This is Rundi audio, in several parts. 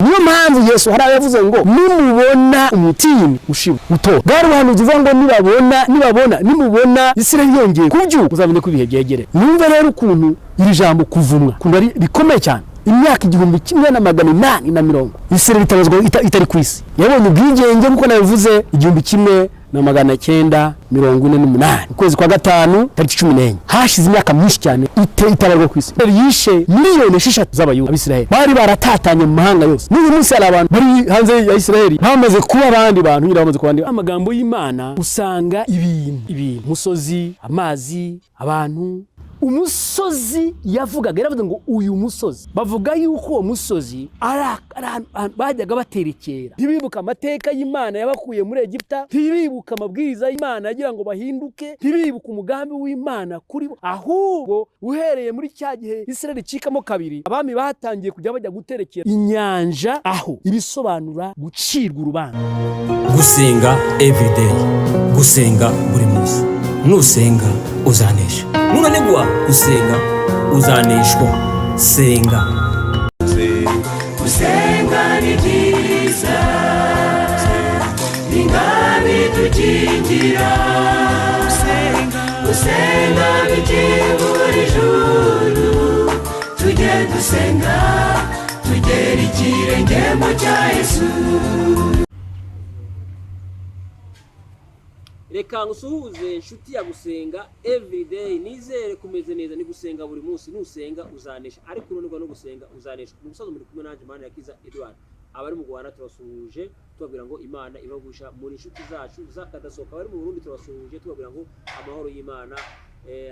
Niyo mpamvu Yesu hari yavuze ngo nimubona umutini ushibuka utoha, bwari ubuhanuzi buvuga ngo nibabona nimubona Isirayeli yongeye kubyuka, muzamenye ko ibihe byegereye. Mwumve rero ukuntu iri jambo kuvumwa ukuntu ari rikomeye cyane. Imyaka 1840 Isirayeli itabazwa itari ku isi. Yabonye ubwigenge, nk'uko nabivuze, 1948, ukwezi kwa gatanu, tariki 14. Hashize imyaka myinshi cyane itabarwa ku isi. Yishe miliyoni 6 z'Abayuda, Abisirayeli bari baratatanye mu mahanga yose. N'uyu munsi hari abantu bari hanze ya Isirayeli bamaze kuba abandi bantu nyine, bamaze kuba abandi. Amagambo y'Imana, usanga ibintu, umusozi, amazi, abantu. Umusozi yavugaga, yaravuze ngo uyu musozi, bavuga yuko uwo musozi ari ahantu bajyaga baterekera. Ntibibuka amateka y'Imana yabakuye muri Egiputa, ntibibuka amabwiriza y'Imana yagira ngo bahinduke, ntibibuka umugambi w'Imana kuri bo. Ahubwo uhereye muri cya gihe Isirayeli icikamo kabiri, abami batangiye kujya bajya guterekera inyanja, aho ibisobanura gucirwa urubanza. Gusenga everyday, gusenga buri munsi. Nusenga uzanesha, nunanigwa gusenga uzaneshwa. Senga. Gusenga ni byiza, ni bidukingira. Gusenga bikingura ijuru. Tujye dusenga tugera ikirenge mu cya Yesu. Reka ngusuhuze, inshuti ya Gusenga Everyday. Nizere kumeze neza. Ni gusenga buri munsi. Nusenga uzanesha, ariko unanirwa no gusenga uzaneshwa. Mu musozi muri kumwe nanjye, Manirakiza Edouard. Abari mu Rwanda turabasuhuje, tubabwira ngo Imana ibagusha muri inshuti zacu z'akadasohoka. Abari mu Burundi turabasuhuje, tubabwira ngo amahoro y'Imana.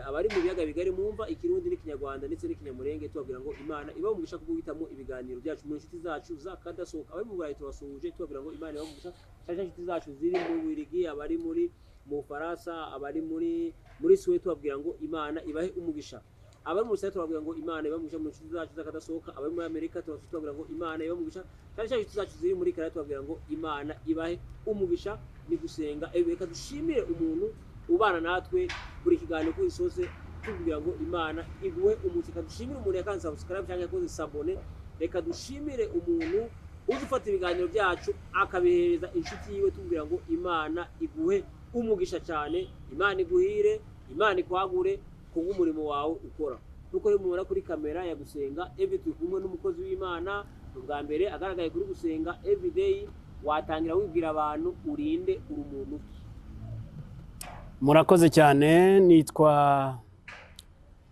Abari mu biyaga bigari mwumva Ikirundi n'Ikinyarwanda ndetse n'Ikinyamurenge, tubabwira ngo Imana ibamugisha kubwo guhitamo ibiganiro byacu mu inshuti zacu z'akadasohoka. Abari mu Burayi turabasuhuje, tubabwira ngo Imana ibamugisha, cyane cyane inshuti zacu ziri mu Bubiligi, abari mu Bufaransa, abari muri Suwede, tubabwira ngo Imana ibahe umugisha. Abari mu Burusiya tubabwira ngo Imana ibahe umugisha mu nshuti zacu z'akadasohoka. Abari muri Amerika tubabwira ngo Imana ibahe umugisha, cyane cyane inshuti zacu ziri muri Canada, tubabwira ngo Imana ibahe umugisha. Ni Gusenga. Reka dushimire umuntu ubana natwe buri kiganiro kuri sose, tubwira ngo Imana iguhe umugisha. Reka dushimire umuntu yakanze subscribe cyangwa yakoze s'abonner. Reka dushimire umuntu uzi ufata ibiganiro byacu akabihereza inshuti yiwe, tubwira ngo Imana iguhe umugisha cyane, Imana iguhire, Imana ikwagure kubw'umurimo wawe ukora. Nkuko rero mubona kuri kamera ya Gusenga Every, turi kumwe n'umukozi w'Imana. Ni ubwa mbere agaragaye kuri Gusenga Everyday. Watangira wibwira abantu, urinde, uri umuntu ki? Murakoze cyane. Nitwa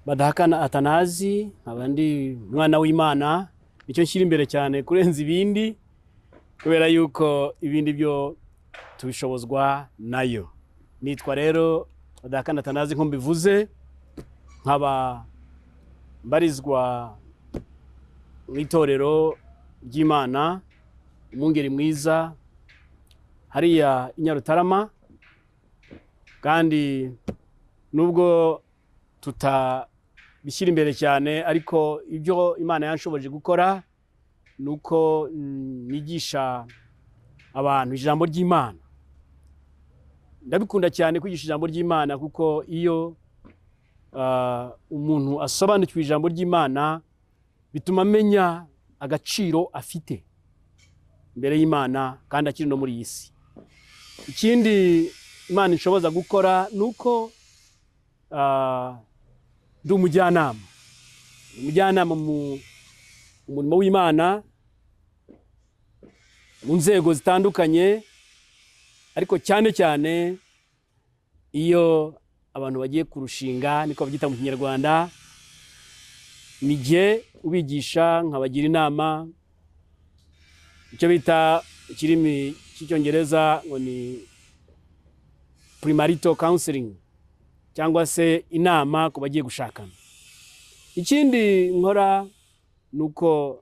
Badahakana Atanazi, nkaba ndi umwana w'Imana. Nicyo nshyira imbere cyane kurenza ibindi, kubera yuko ibindi byo tubishobozwa nayo. Nitwa rero Badahakana Atanazi, nko mbivuze, nkaba mbarizwa mu itorero ry'Imana Umwungeri Mwiza hariya i Nyarutarama. Kandi nubwo tutabishyira imbere cyane, ariko ibyo Imana yanshoboje gukora ni uko nigisha abantu ijambo ry'Imana. Ndabikunda cyane kwigisha ijambo ry'Imana, kuko iyo umuntu asobanukiwe ijambo ry'Imana, bituma amenya agaciro afite imbere y'Imana kandi akiri no muri iyi si. Ikindi Imana inshoboza gukora ni uko ndi umujyanama mu umurimo w'Imana mu nzego zitandukanye, ariko cyane cyane iyo abantu bagiye kurushinga, niko babyita mu Kinyarwanda, ni jye ubigisha, nkabagira inama, icyo bita ikirimi cy'Icyongereza ngo ni premarital counseling, cyangwa se inama ku bagiye gushakana. Ikindi nkora ni uko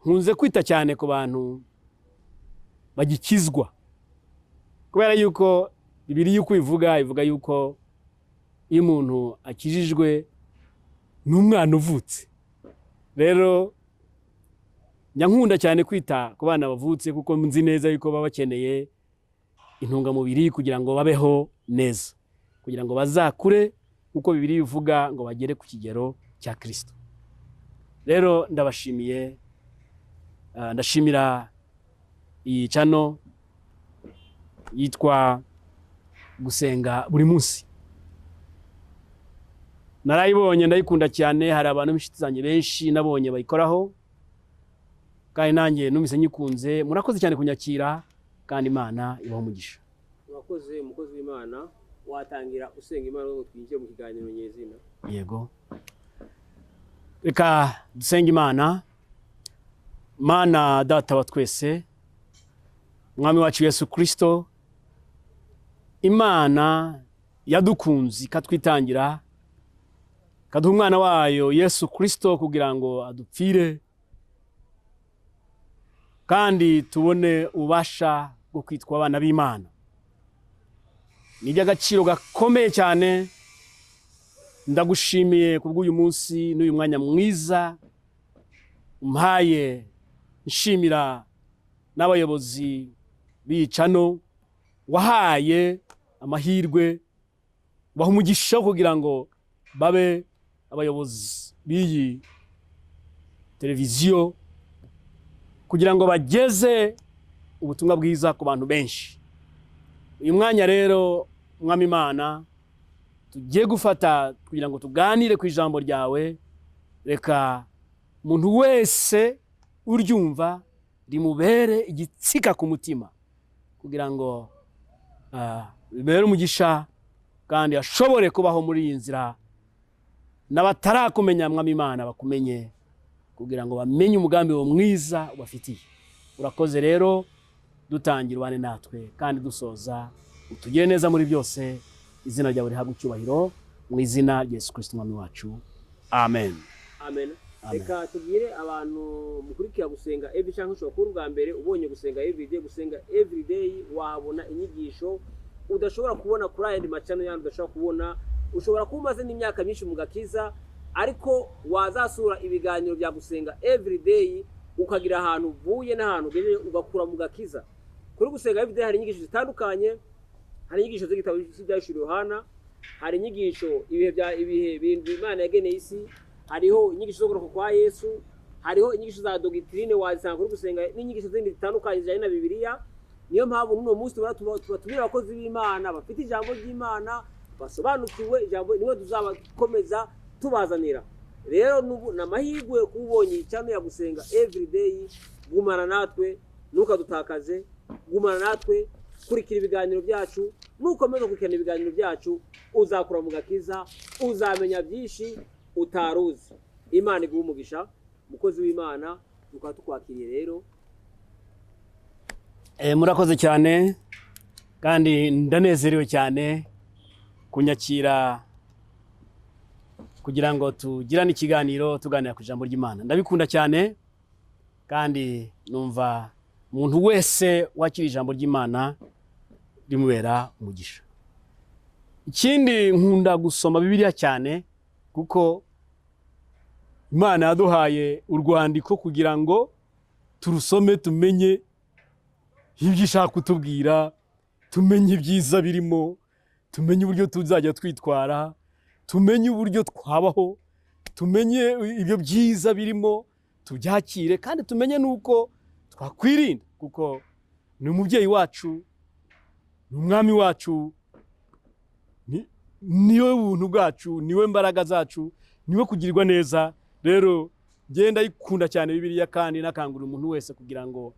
nkunze kwita cyane ku bantu bagikizwa, kubera yuko Bibiliya uko ivuga, ivuga yuko iyo umuntu akijijwe ni umwana uvutse. Rero njya nkunda cyane kwita ku bana bavutse, kuko nzi neza yuko baba bakeneye intungamubiri kugira ngo babeho neza, kugira ngo bazakure nk'uko Bibiliya ivuga ngo bagere ku kigero cya Kirisito. Rero ndabashimiye. Ndashimira iyi channel yitwa Gusenga Buri Munsi. Narayibonye, ndayikunda cyane. Hari abantu b'inshuti zanjye benshi nabonye bayikoraho, kandi nanjye numvise nyikunze. Murakoze cyane kunyakira, kandi Imana ibaho umugisha. Urakoze, umukozi w'Imana. Watangira usenga Imana ngo twinjire mu kiganiro nyezina. Yego, reka dusenge Imana. Mana Data wa twese, Mwami wacu Yesu Kristo, Imana yadukunze ikatwitangira, ikaduha umwana wayo Yesu Kristo kugira ngo adupfire kandi tubone ububasha bwo kwitwa abana b'Imana, ni iby'agaciro gakomeye cyane. Ndagushimiye kubw'uyu munsi n'uyu mwanya mwiza umpaye. Nshimira n'abayobozi b'iyi channel wahaye amahirwe, baha umugisha wo kugira ngo babe abayobozi b'iyi televiziyo, kugira ngo bageze ubutumwa bwiza ku bantu benshi. Uyu mwanya rero, Mwami Imana, tugiye gufata kugira ngo tuganire ku ijambo ryawe, reka umuntu wese uryumva rimubere igitsika ku mutima, kugira ngo bibere umugisha kandi ashobore kubaho muri iyi nzira. N'abatarakumenya, Mwami Imana, bakumenye, kugira ngo bamenye umugambi wawe mwiza ubafitiye. Urakoze rero. Dutangira, ubane natwe, kandi dusoza utugire neza muri byose. Izina ryawe rihabwe icyubahiro, mu izina rya Yesu Kristo Umwami wacu, amen. Amen. Amen. Reka tubwire abantu mukurikira Gusenga Every, cyangwa ushobora kuba ubwa mbere ubonye Gusenga Everyday. Gusenga Everyday wahabona inyigisho udashobora kubona kuri ayandi ma channel yandi udashobora kubona. Ushobora kuba umaze n'imyaka myinshi mu gakiza, ariko wazasura ibiganiro bya Gusenga Everyday ukagira ahantu uvuye n'ahantu ugejeje, ugakura mu gakiza. Kuri Gusenga Everyday hari inyigisho zitandukanye. Hari inyigisho z'igitabo cy'Ibyahishuriwe Yohana, hari inyigisho ibihe bya ibihe birindwi Imana yageneye isi, hariho inyigisho zo kugaruka kwa Yesu, hariho inyigisho za doctrine wazisanga kuri Gusenga, n'inyigisho zindi zitandukanye zijyanye na Bibiliya. Niyo mpamvu n'uno munsi tuba abakozi b'Imana bafite ijambo ry'Imana, basobanukiwe ijambo, niwe tuzabakomeza tubazanira. Rero n'ubu ni amahirwe kuba ubonye channel ya Gusenga Everyday. Gumana natwe, ntukadutakaze. Gumana natwe, kurikira ibiganiro byacu. Nukomeza gukurikirana ibiganiro byacu, uzakura mu gakiza, uzamenya byinshi utaruzi. Imana iguhe umugisha, umukozi w'Imana. Tukaba tukwakiriye rero. Murakoze cyane, kandi ndanezerewe cyane kunyakira kugira ngo tugirane ikiganiro, tuganira ku ijambo ry'Imana. Ndabikunda cyane, kandi numva umuntu wese wakira ijambo ry'Imana rimubera umugisha. Ikindi, nkunda gusoma Bibiliya cyane, kuko Imana yaduhaye urwandiko kugira ngo turusome, tumenye ibyo ishaka kutubwira, tumenye ibyiza birimo, tumenye uburyo tuzajya twitwara, tumenye uburyo twabaho, tumenye ibyo byiza birimo, tubyakire, kandi tumenye n'uko twakwirinda, kuko ni umubyeyi wacu, ni umwami wacu, niwe buntu bwacu, niwe mbaraga zacu, niwe kugirirwa neza. Rero ngenda ndayikunda cyane Bibiliya, kandi nakangurira umuntu wese kugira ngo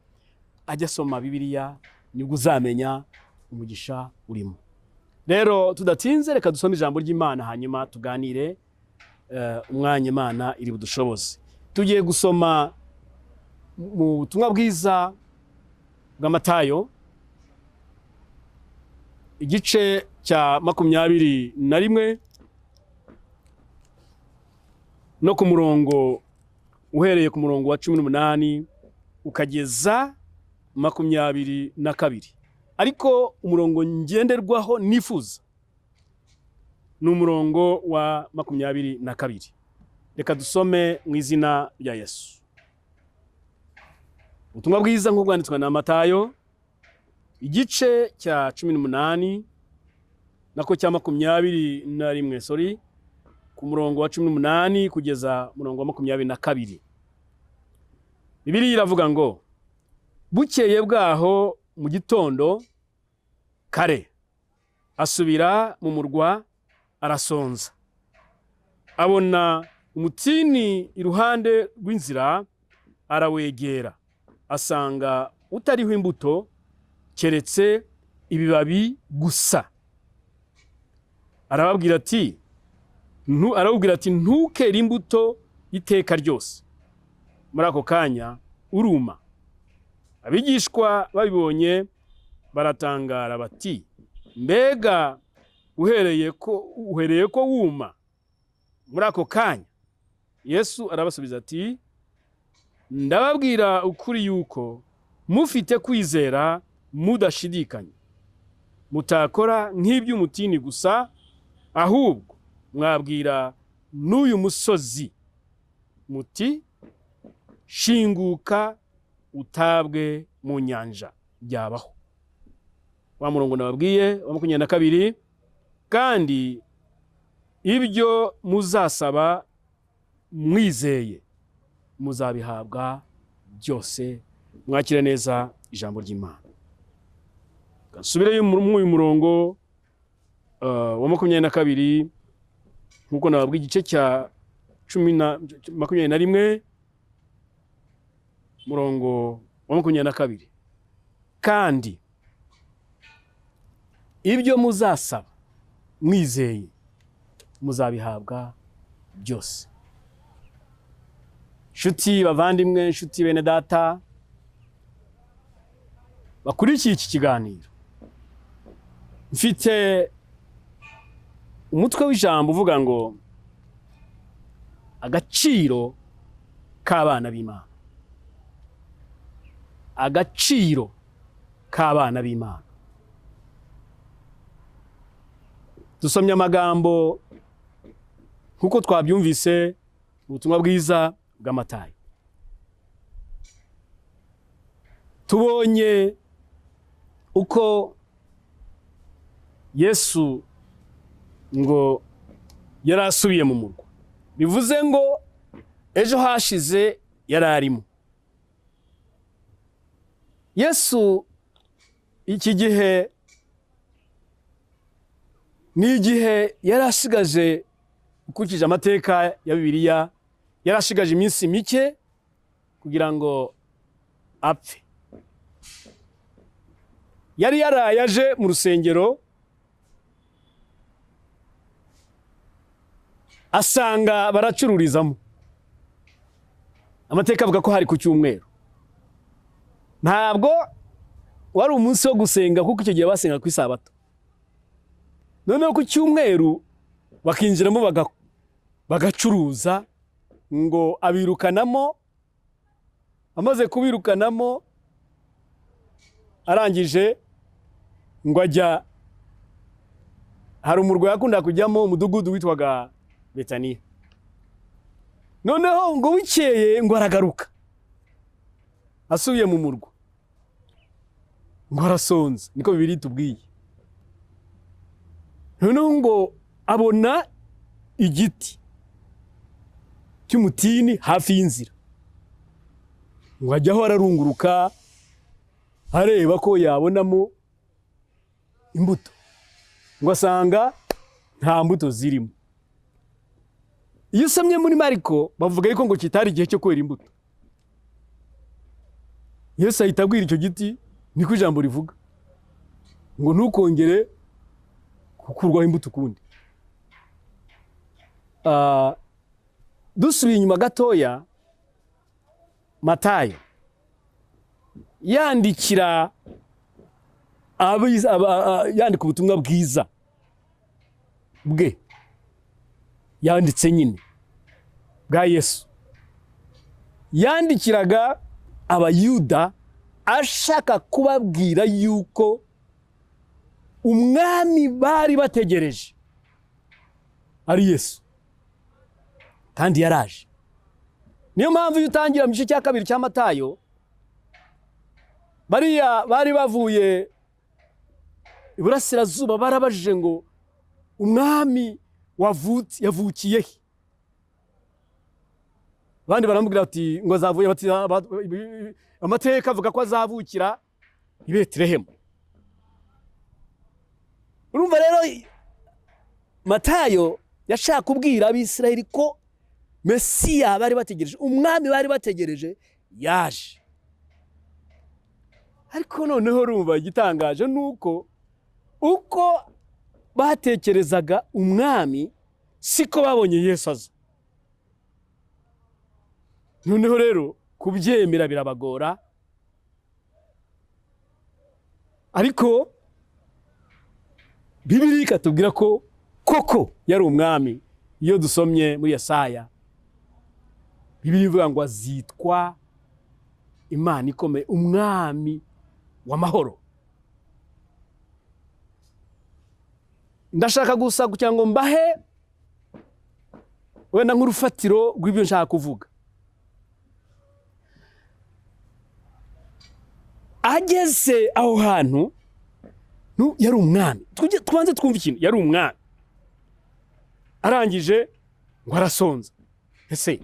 ajye asoma Bibiliya, nibwo uzamenya umugisha urimo. Rero tudatinze, reka dusome ijambo ry'Imana, hanyuma tuganire umwanya Imana iri budushoboze. Tugiye gusoma mu butumwa bwiza bwa Matayo, igice cya 21, no ku murongo, uhereye ku murongo wa 18 ukageza 22. Ariko umurongo ngenderwaho nifuza ni umurongo wa 22. Reka dusome mu izina rya Yesu. Ubutumwa bwiza nk'uko bwanditswe na Matayo, igice cya 18, nako cya 21, sorry, ku murongo wa 18 kugeza murongo wa 22. Bibiliya iravuga ngo bukeye bwaho mu gitondo kare asubira mu murwa, arasonza. Abona umutini iruhande rw'inzira, arawegera, asanga utariho imbuto keretse ibibabi gusa. Arababwira ati arawubwira ati: "Ntukere imbuto iteka ryose." Muri ako kanya uruma. Abigishwa babibonye baratangara bati: "Mbega uhereye ko wuma muri ako kanya?" Yesu arabasubiza ati: "Ndababwira ukuri yuko mufite kwizera mudashidikanya, mutakora nk'iby'umutini gusa, ahubwo mwabwira n'uyu musozi muti: 'Shinguka utabwe mu nyanja,' byabaho." Wa murongo nababwiye wa 22: "Kandi ibyo muzasaba mwizeye muzabihabwa byose." Mwakire neza ijambo ry'Imana. Nsubireyo muri uyu murongo wa 22, nk'uko nababwiye, igice cya 21, murongo wa 22: "Kandi ibyo muzasaba mwizeye muzabihabwa byose." Nshuti bavandimwe, nshuti bene data bakurikiye iki kiganiro, mfite umutwe w'ijambo uvuga ngo agaciro k'abana b'Imana, agaciro k'abana b'Imana. Dusomye amagambo nk'uko twabyumvise mu butumwa bwiza bw'Amatayo. Tubonye uko Yesu ngo yari asubiye mu murwa, bivuze ngo ejo hashize yari arimo. Yesu iki gihe ni igihe yari asigaje, ukurikije amateka ya Bibiliya, yari ashigaje iminsi mike kugira ngo apfe. Yari yaraye aje mu rusengero, asanga baracururizamo. Amateka avuga ko hari ku cyumweru, ntabwo wari umunsi wo gusenga, kuko icyo gihe basenga ku isabato. Noneho ku cyumweru bakinjiramo bagacuruza. Ngo abirukanamo. Amaze kubirukanamo, arangije ngo ajya hari umurwa yakunda kujyamo, umudugudu witwaga Betaniya. Noneho ngo bukeye ngo aragaruka, asubiye mu murwa, ngo arasonza, niko Bibiliya itubwiye. Noneho ngo abona igiti cy'umutini hafi y'inzira, ngo ajyaho ararunguruka areba ko yabonamo imbuto, ngo asanga nta mbuto zirimo. Iyo usomye muri Mariko bavuga yuko ngo kitari igihe cyo kwera imbuto. Yesu ahita abwira icyo giti, niko ijambo rivuga, ngo ntukongere gukurwaho imbuto ukundi. Dusubiye inyuma gatoya, Matayo yandikira yandika ubutumwa bwiza bwe yanditse nyine bwa Yesu, yandikiraga Abayuda ashaka kubabwira yuko umwami bari bategereje ari Yesu, kandi yaraje. Niyo mpamvu iyo utangira mu gice cya 2 cya Matayo, bariya bari bavuye iburasirazuba barabajije ngo umwami wavutse yavukiye he? Abandi baramubwira bati ngo azavuye, bati amateka avuga ko azavukira i Betelehemu. Urumva rero, Matayo yashaka kubwira Abisirayeli ko Mesiya bari bategereje, umwami bari bategereje, yaje. Ariko noneho urumva, igitangaje ni uko uko batekerezaga umwami siko babonye Yesu aza. Noneho rero kubyemera birabagora, ariko Bibiliya ikatubwira ko koko yari umwami. Iyo dusomye muri Yesaya, Bibiliya ivuga ngo azitwa Imana ikomeye, umwami w'amahoro. Ndashaka gusa kugira ngo mbahe wenda nk'urufatiro rw'ibyo nshaka kuvuga. Ageze aho hantu yari umwami. Tubanze twumve ikintu, yari umwami. Arangije ngo arasonza. Ese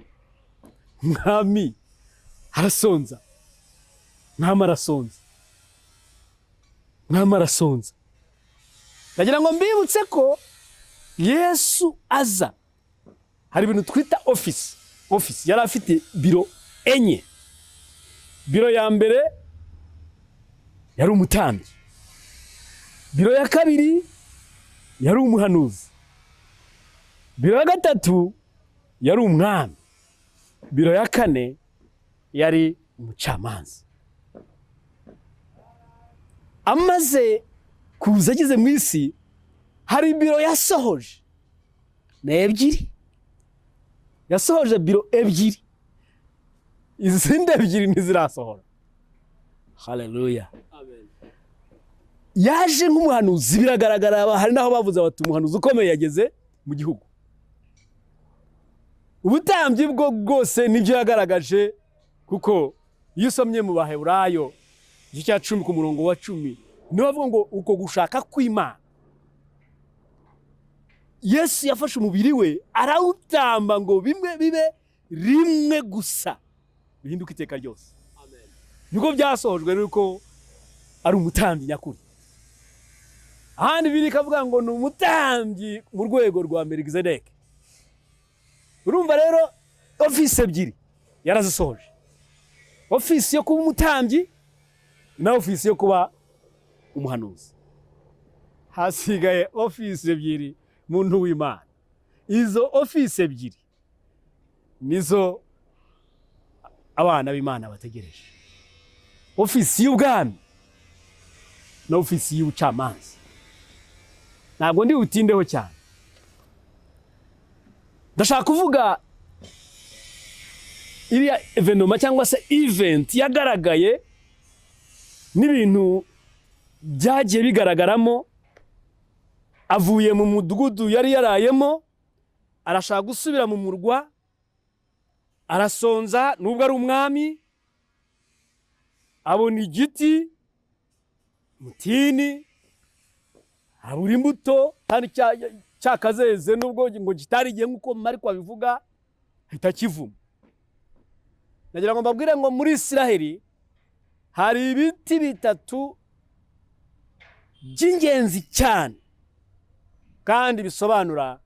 umwami arasonza? Mwami arasonza, mwami arasonza. Ndagira ngo mbibutse ko Yesu aza hari ibintu twita ofisi. Ofisi yari afite biro enye. Biro ya mbere yari umutambyi, biro ya kabiri yari umuhanuzi, biro ya gatatu yari umwami, biro ya kane yari umucamanza. Amaze kuza ageze mu isi, hari biro yasohoje, ni ebyiri. Yasohoje biro ebyiri, izindi ebyiri ntizirasohora. Haleluya! Amen. Yaje nk'umuhanuzi, biragaragara. Hari n'aho bavuze bati umuhanuzi ukomeye yageze mu gihugu. Ubutambyi bwo bwose nibyo yagaragaje, kuko iyo usomye mu Baheburayo igice cya 10 ku murongo wa 10, niho bavuga ngo uko gushaka kw'Imana, Yesu yafashe umubiri we arawutamba ngo bimwe bibe rimwe gusa, bihinduke iteka ryose. Amen. Niko byasohojwe nuko ari umutambyi nyakuri. Ahandi biri ikavuga ngo ni umutambyi mu rwego rwa Melikizedeki. Urumva rero, ofisi ebyiri yarazisohoje, ofisi yo kuba umutambyi na ofisi yo kuba umuhanuzi. Hasigaye ofisi ebyiri, muntu w'Imana. Izo ofisi ebyiri nizo abana b'Imana bategereje: ofisi y'ubwami na ofisi y'ubucamanza. Ntabwo ndi butindeho cyane. Ndashaka kuvuga iriya événement cyangwa se event yagaragaye n'ibintu byagiye bigaragaramo. Avuye mu mudugudu yari yarayemo, arashaka gusubira mu murwa, arasonza nubwo ari umwami. Abona igiti mutini, abura imbuto kandi cyakazeze, nubwo ngo kitari igihe nk'uko Mariko abivuga, ahita akivuma. Nagira ngo mbabwire ngo muri Isiraheli hari ibiti bitatu by'ingenzi cyane kandi bisobanura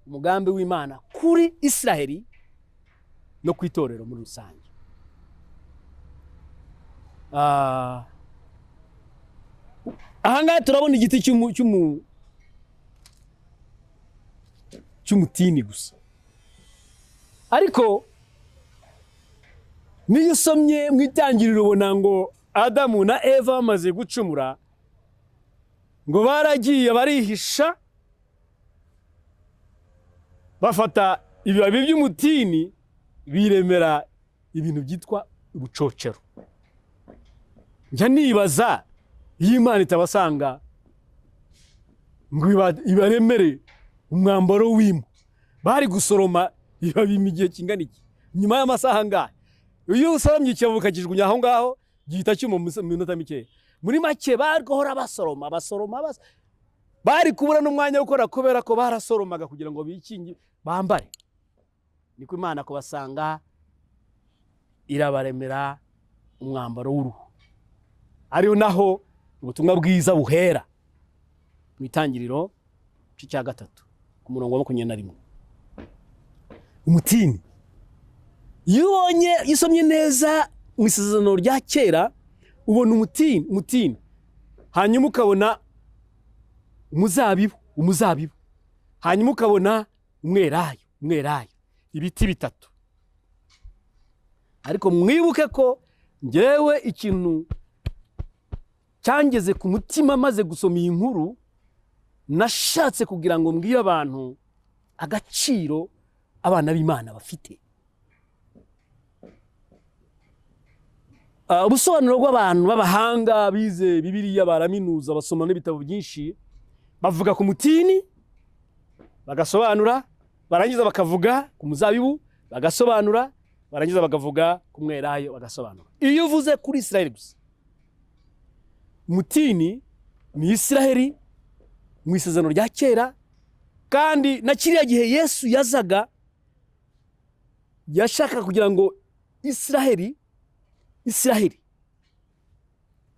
umugambi w'Imana kuri Isiraheli no ku itorero muri rusange. Aha ngaha turabona igiti cy'umutini gusa, ariko niyo usomye mu Itangiriro ubona ngo Adamu na Eva bamaze gucumura, ngo baragiye barihisha, bafata ibibabi by'umutini biremera ibintu byitwa ubucocero. Njya nibaza, iyo Imana itabasanga ngo ibaremere umwambaro w'impu, bari gusoroma ibibabi igihe kingana iki, nyuma y'amasaha angahe? Iyo usoromye ikibabi ukakijugunya aho ngaho, gihita cyuma mu minota mikeya. Muri make, bagahora basoroma, basoroma, bari kubura n'umwanya wo gukora kubera ko barasoromaga kugira ngo bikinge, bambare. Niko Imana kubasanga. Irabaremera umwambaro w'uruhu, ariyo naho ubutumwa bwiza buhera mu Itangiriro igice cya 3 ku murongo wa 21. Umutini, iyo ubonye, iyo usomye neza mu Isezerano rya Kera, ubona umutini, umutini, hanyuma ukabona umuzabibu, umuzabibu, hanyuma ukabona umwelayo, umwelayo, ibiti bitatu. Ariko mwibuke ko ngewe ikintu cyangeze ku mutima maze gusoma iyi nkuru, nashatse kugira ngo mbwire abantu agaciro abana b'Imana bafite. Ubusobanuro bw'abantu b'abahanga bize Bibiliya, baraminuza, basoma n'ibitabo byinshi, bavuga ku mutini bagasobanura, barangiza bakavuga ku muzabibu bagasobanura, barangiza bakavuga ku mwelayo bagasobanura. Iyo uvuze kuri Israheli gusa, umutini ni Israheli mu Isezerano rya Kera, kandi na kiriya gihe Yesu yazaga yashaka kugira ngo Israheli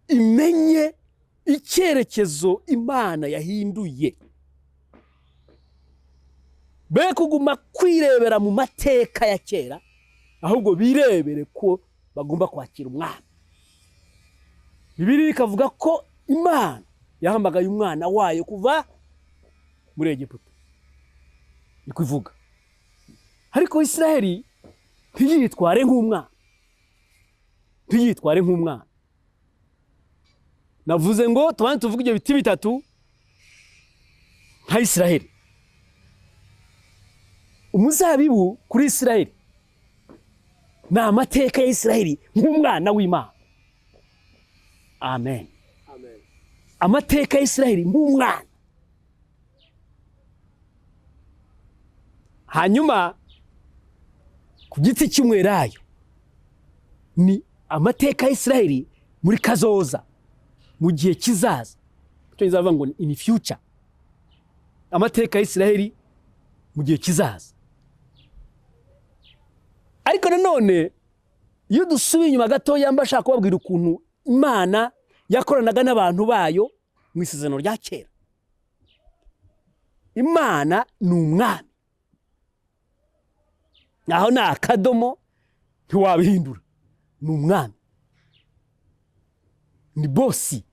imenye icyerekezo Imana yahinduye, be kuguma kwirebera mu mateka ya kera, ahubwo birebere ko bagomba kwakira umwami. Bibiliya ikavuga ko Imana yahamagaye umwana wayo kuva muri Egiputa, niko ivuga. Ariko Israheli ntiyitware nk'umwana, ntiyitware nk'umwana. Navuze ngo tubanze tuvuge ibyo biti bitatu nka Israheli. Umuzabibu kuri Israheli ni amateka ya Israheli nk'umwana w'Imana. Amen. Amen. Amateka ya Israheli nk'umwana. Hanyuma ku giti cy'umwelayo ni amateka ya Israheli muri kazoza, mu gihe kizaza. Icyongereza bavuga ngo ni in future. Amateka ya Israheli mu gihe kizaza. Ariko nanone iyo dusubiye inyuma gatoya, mba nshaka kubabwira ukuntu Imana yakoranaga n'abantu bayo mu Isezerano rya Kera. Imana ni umwami, naho ni akadomo ntiwabihindura, ni umwami, ni bosi.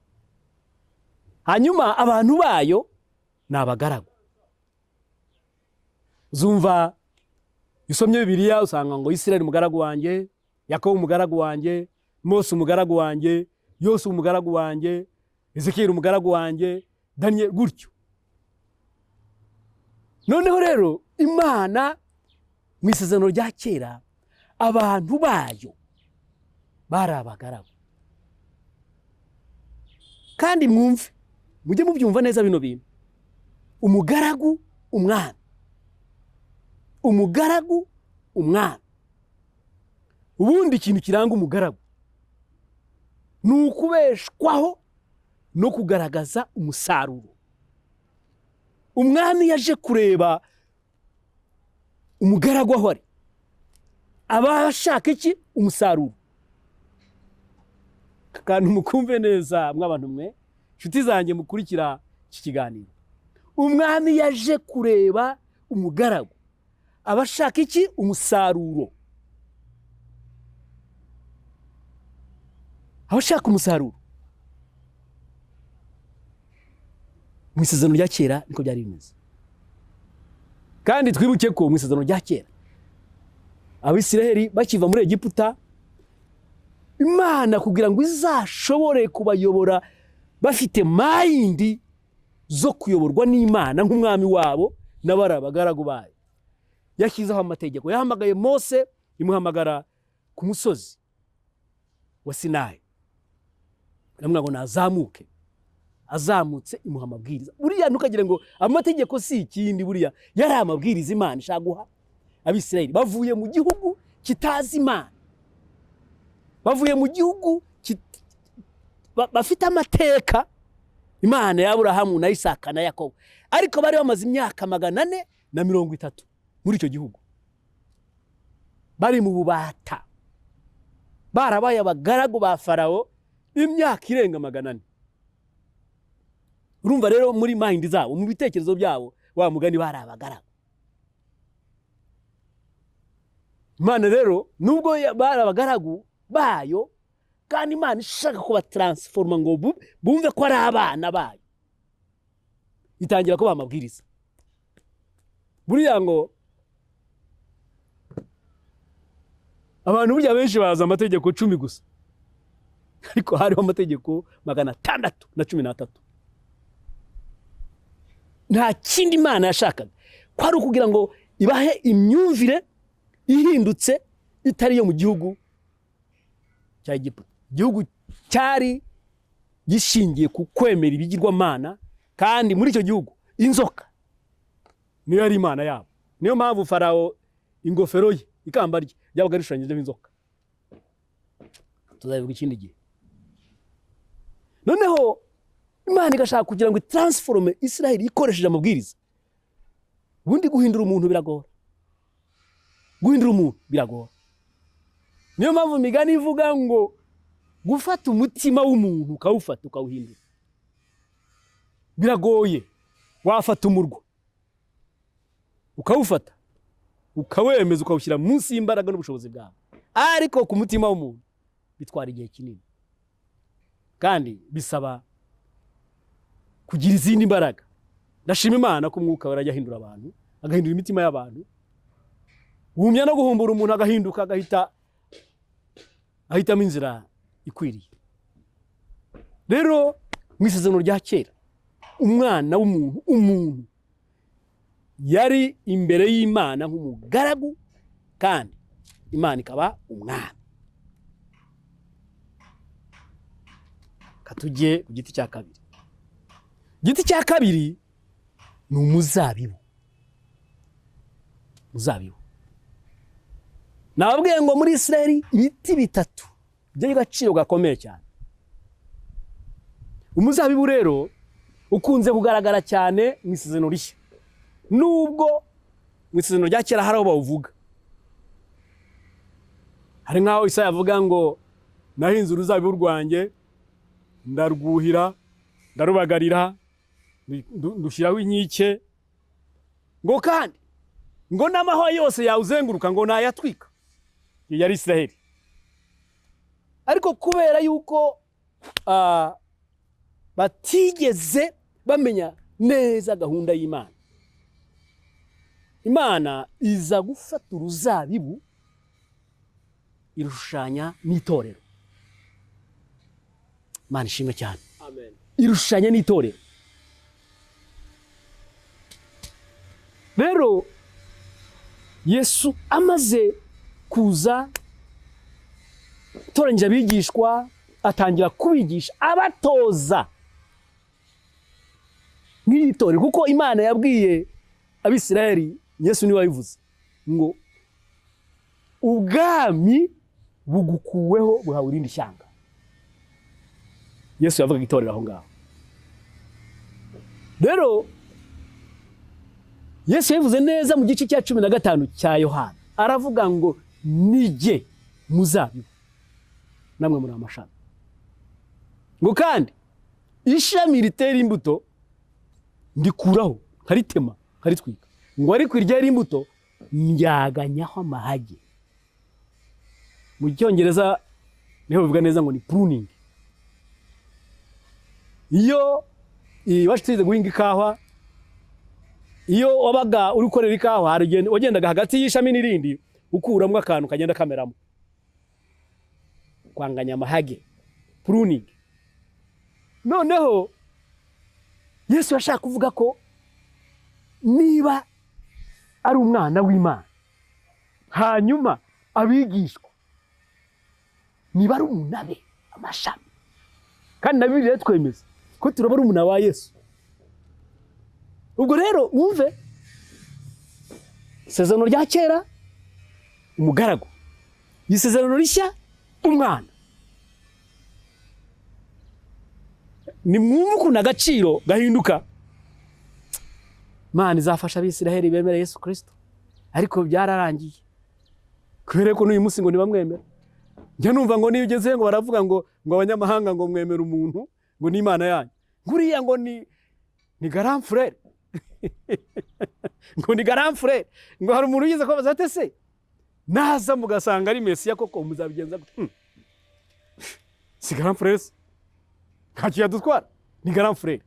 Hanyuma abantu bayo ni abagaragu. Uzumva usomye Bibiliya usanga ngo Israheli umugaragu wanjye, Yakobo umugaragu wanjye, Mose umugaragu wanjye, Yosuwa umugaragu wanjye, Ezekiyeli umugaragu wanjye, Daniel, gutyo. Noneho rero Imana mu Isezerano rya Kera abantu bayo bari abagaragu. Kandi mwumve, mujye mubyumva neza bino bintu. Umugaragu umwami, umugaragu umwami. Ubundi ikintu kiranga umugaragu ni ukubeshwaho no kugaragaza umusaruro. Umwami yaje kureba umugaragu aho ari, aba ashaka iki? Umusaruro. Kandi mukumve neza mw'abantu mwe, inshuti zanjye mukurikira iki kiganiro. Umwami yaje kureba umugaragu, aba ashaka iki? Umusaruro. Aba ashaka umusaruro. Mu Isezerano rya Kera niko byari bimeze. Kandi twibuke ko mu Isezerano rya Kera Abisiraheli bakiva muri Egiputa, Imana kugira ngo izashobore kubayobora bafite mayindi zo kuyoborwa n'Imana nk'umwami wabo n'abari abagaragu bayo, yashyizeho amategeko. Yahamagaye Mose, imuhamagara ku musozi wa Sinayi, iramubwira ngo nazamuke. Azamutse imuha amabwiriza. Buriya ntukagire ngo amategeko si ikindi, buriya yari amabwiriza Imana ishaka guha Abisirayeli bavuye mu gihugu kitazi Imana, bavuye mu gihugu bafite amateka Imana ya Aburahamu na Isaka na Yakobo, ariko bari bamaze imyaka 430 muri icyo gihugu, bari mu bubata. Barabaye abagaragu ba Farawo imyaka irenga 400. Urumva rero muri mind zabo, mu bitekerezo byabo, wa mugani bari abagaragu. Imana rero nubwo bari abagaragu bayo, kandi Imana ishaka kubatransforma ngo bumve ko ari abana bayo, itangira kubaha amabwiriza. Buriya ngo abantu burya benshi bazi amategeko 10 gusa, ariko hariho amategeko 613. Nta kindi Imana yashakaga ko ari ukugira ngo ibahe imyumvire ihindutse itari iyo mu gihugu cya Egiputa. Igihugu cyari gishingiye ku kwemera ibigirwamana, kandi muri icyo gihugu inzoka niyo yari imana yabo. Niyo mpamvu Farawo ingofero ye, ikamba rye ryabaga rishushanyijeho inzoka. Tuzabivuga ikindi gihe. Noneho Imana igashaka kugira ngo itransforme Israel ikoresheje amabwiriza. Ubundi guhindura umuntu biragora. Guhindura umuntu biragora. Niyo mpamvu imigani ivuga ngo gufata umutima w'umuntu ukawufata ukawuhindura biragoye. Wafata umurwa ukawufata ukawemeza ukawushyira munsi y'imbaraga n'ubushobozi bwawe, ariko ku mutima w'umuntu bitwara igihe kinini kandi bisaba kugira izindi mbaraga. Ndashima Imana ko umwuka warajya ahindura abantu, agahindura imitima y'abantu, wumya no guhumbura umuntu agahinduka, agahita ahitamo inzira ikwiriye. Rero mu isezerano rya kera umwana w'umuntu, umuntu yari imbere y'Imana nk'umugaragu, kandi Imana ikaba umwami. Katujye ku giti cya kabiri. Igiti cya kabiri ni umuzabibu. Umuzabibu. Nababwiye ngo muri Israel ibiti bitatu by'agaciro gakomeye cyane. Umuzabibu rero ukunze kugaragara cyane mu isezerano rishya, nubwo mu isezerano rya kera hari aho bawuvuga. Hari nk'aho Isaya avuga ngo nahinze uruzabibu rwanjye, ndarwuhira, ndarubagarira, ndushyiraho inkike, ngo kandi ngo n'amahwa yose yawuzenguruka ngo nayatwika. Iyo yari Israel. Ariko kubera yuko batigeze bamenya neza gahunda y'Imana, Imana iza gufata uruzabibu irushushanya n'itorero. Imana ishimwe cyane. Amen. Irushushanya n'itorero. Rero Yesu amaze kuza atoranyije abigishwa, atangira kubigisha abatoza nk'itorero, kuko Imana yabwiye Abisirayeli, Yesu niwe wabivuze ngo ubwami bugukuweho buhawe irindi shyanga. Yesu yavugaga itorero aho ngaho. Rero Yesu yabivuze neza mu gice cya 15 cya Yohana, aravuga ngo nijye muzabibu namwe muri amashami, ngo kandi ishami ritera imbuto ndikuraho nkaritema nkaritwika, ngo ariko iryera imbuto ndyaganyaho amahage. Mu Cyongereza niho bivuga neza ngo ni pruning. Iyo iwacu tuzi guhinga ikawa, iyo wabaga uri gukorera ikawa hari igihe wagendaga hagati y'ishami n'irindi ukuramo akantu kagenda kameramo, kwanganya amahage, pruning. Noneho Yesu yashaka kuvuga ko niba ari umwana w'Imana, hanyuma abigishwa niba ari umunabe amashami, kandi na Bibiliya twemeza ko turaba ari umuna wa Yesu. Ubwo rero wumve isezerano rya kera umugaragu, isezerano rishya umwana. Ni mwumve ukuntu agaciro gahinduka. Imana izafasha Abisiraheli bemera Yesu Kristo, ariko byararangiye kubera ko n'uyu munsi ngo ntibamwemera. Njya numva ngo niyo ugeze ngo baravuga ngo abanyamahanga ngo mwemera umuntu ngo ni Imana yanyu, nguriya ngo ni grand frère, ngo ni grand frère. Ngo hari umuntu ugeze kubaza ati: "Se naza mugasanga ari Mesiya koko muzabigenza gute?" Si grand frère se? Ntacyo yadutwara, ni grand frère.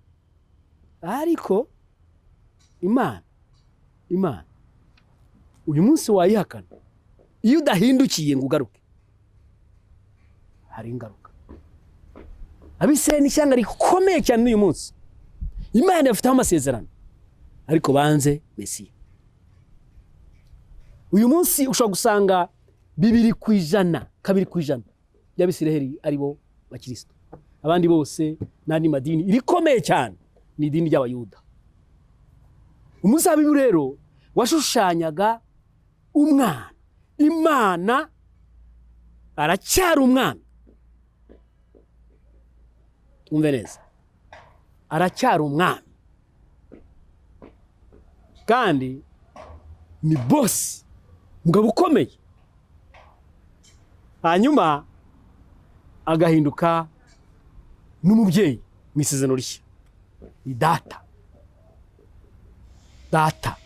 Ariko Imana uyu munsi wayihakana, iyo udahindukiye ngo ugaruke hari ingaruka. Abisirayeli ni ishyanga rikomeye cyane n'uyu munsi. Imana ibafiteho amasezerano, ariko banze Mesiya. Uyu munsi ushobora gusanga 2%, 2% by'Abisirayeli ari bo bakristo, abandi bose n'andi madini. Irikomeye cyane ni idini ry'Abayuda. Umuzabibu rero washushanyaga umwana. Imana aracyari umwana, twumve neza, aracyari umwana kandi ni boss, umugabo ukomeye, hanyuma agahinduka n'umubyeyi mu Isezerano Rishya, ni data. Data,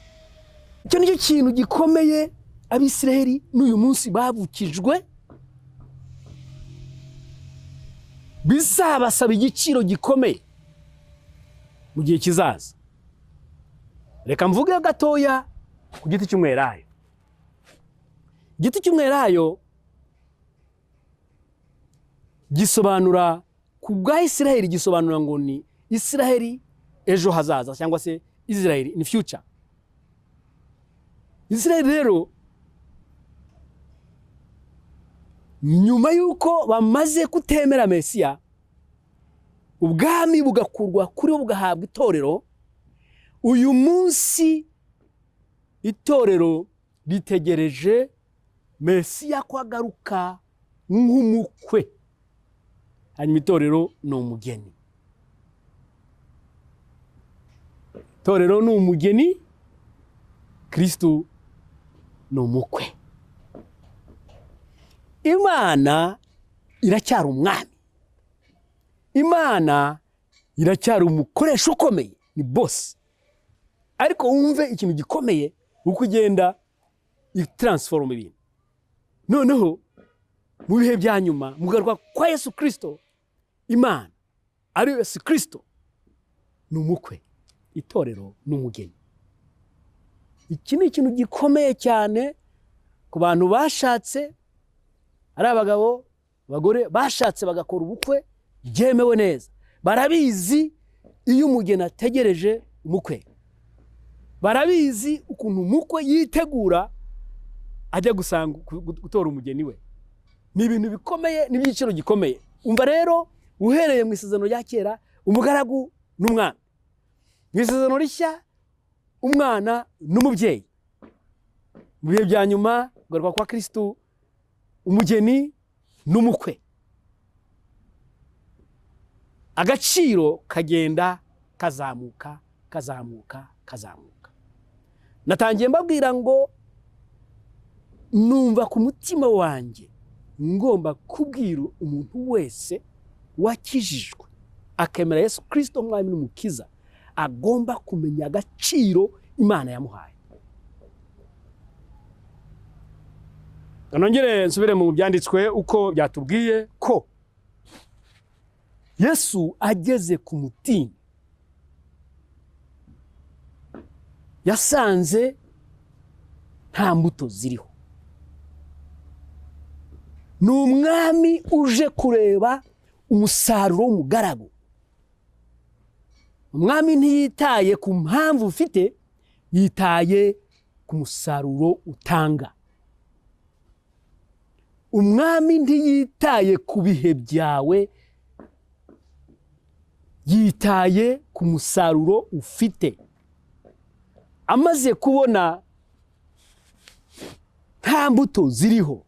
icyo nicyo kintu gikomeye Abisiraheli n'uyu munsi bavukijwe, bizabasaba igiciro gikomeye mu gihe kizaza. Reka mvuge gatoya ku giti cy'umwelayo. Igiti cy'umwelayo gisobanura ku bwa Isiraheli, gisobanura ngo ni Isiraheli ejo hazaza, cyangwa se Israel in future. Isiraheli rero nyuma y'uko bamaze kutemera Mesiya, ubwami bugakurwa kuri bo bugahabwa itorero, uyu munsi itorero ritegereje Mesiya ko agaruka nk'umukwe, hanyuma itorero ni umugeni. Itorero ni umugeni, Kristo ni umukwe. Imana iracyari umwami, Imana iracyari umukoresha ukomeye, ni boss. Ariko wumve ikintu gikomeye, uko ugenda itransforma ibintu. Noneho mu bihe bya nyuma, mu kugaruka kwa Yesu Kristo, Imana ari Yesu Kristo ni umukwe, itorero ni umugeni. Iki ni ikintu gikomeye cyane ku bantu bashatse, ari abagabo, abagore bashatse bagakora ubukwe byemewe neza. Barabizi iyo umugeni ategereje umukwe, barabizi ukuntu umukwe yitegura ajya gusanga gutora umugeni we. Ni ibintu bikomeye, n'ibyiciro gikomeye. Umva rero, uhereye mu Isezerano rya Kera, umugaragu n'umwana; mu Isezerano Rishya, umwana n'umubyeyi; mu bihe bya nyuma, kugaruka kwa Kristo, umugeni n'umukwe. Agaciro kagenda kazamuka, kazamuka, kazamuka. Natangiye mbabwira ngo numva ku mutima wanjye ngomba kubwira umuntu wese wakijijwe akemera Yesu Kristo Umwami n'Umukiza, agomba kumenya agaciro Imana yamuhaye. Nongere nsubire mu byanditswe uko byatubwiye ko Yesu ageze ku mutini yasanze nta mbuto ziriho. Ni umwami uje kureba umusaruro w'umugaragu. Umwami ntiyitaye ku mpamvu ufite, yitaye ku musaruro utanga. Umwami ntiyitaye ku bihe byawe, yitaye ku musaruro ufite. Amaze kubona nta mbuto ziriho,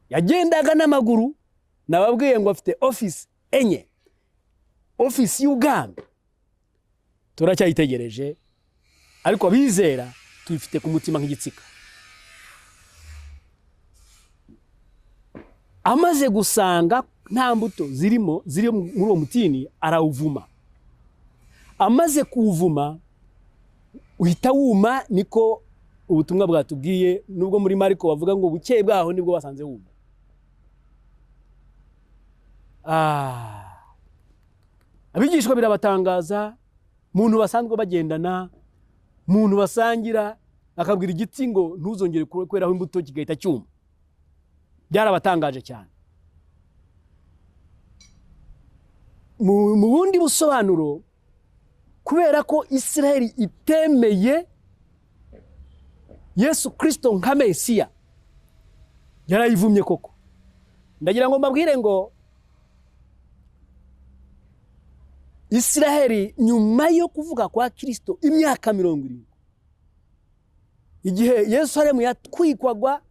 yagendaga n'amaguru. Nababwiye ngo afite ofisi enye, ofisi y'ubwami turacyayitegereje, ariko abizera tuyifite ku mutima nk'igitsika. Amaze gusanga nta mbuto zirimo ziri muri uwo mutini, arawuvuma. Amaze kuwuvuma uhita wuma, niko ubutumwa bwatubwiye, nubwo muri Mariko bavuga ngo bukeye bwaho nibwo basanze wuma. Abigishwa birabatangaza, muntu basanzwe bagendana, muntu basangira, akabwira igiti ngo ntuzongere kweraho imbuto, kigahita cyuma. Byarabatangaje cyane. Mu bundi busobanuro, kubera ko Israeli itemeye Yesu Kristo nka Mesiya, yarayivumye koko. Ndagira ngo mbabwire ngo Israeli nyuma yo kuvuga kwa Kristo imyaka 70, igihe Yerusalemu yatwikwagwa,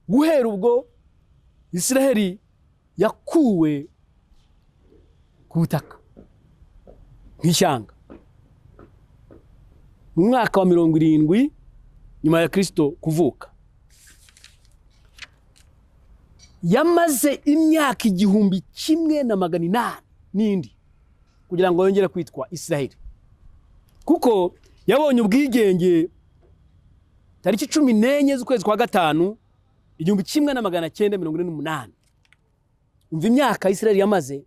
guhera ubwo Israeli yakuwe ku butaka nk'ishyanga. Mu mwaka wa 70 nyuma ya Kristo kuvuka, yamaze imyaka 1800 n'indi kugira ngo yongere kwitwa Israeli, kuko yabonye ubwigenge tariki 14 z'ukwezi kwa 5 1948. Umva imyaka Israeli yamaze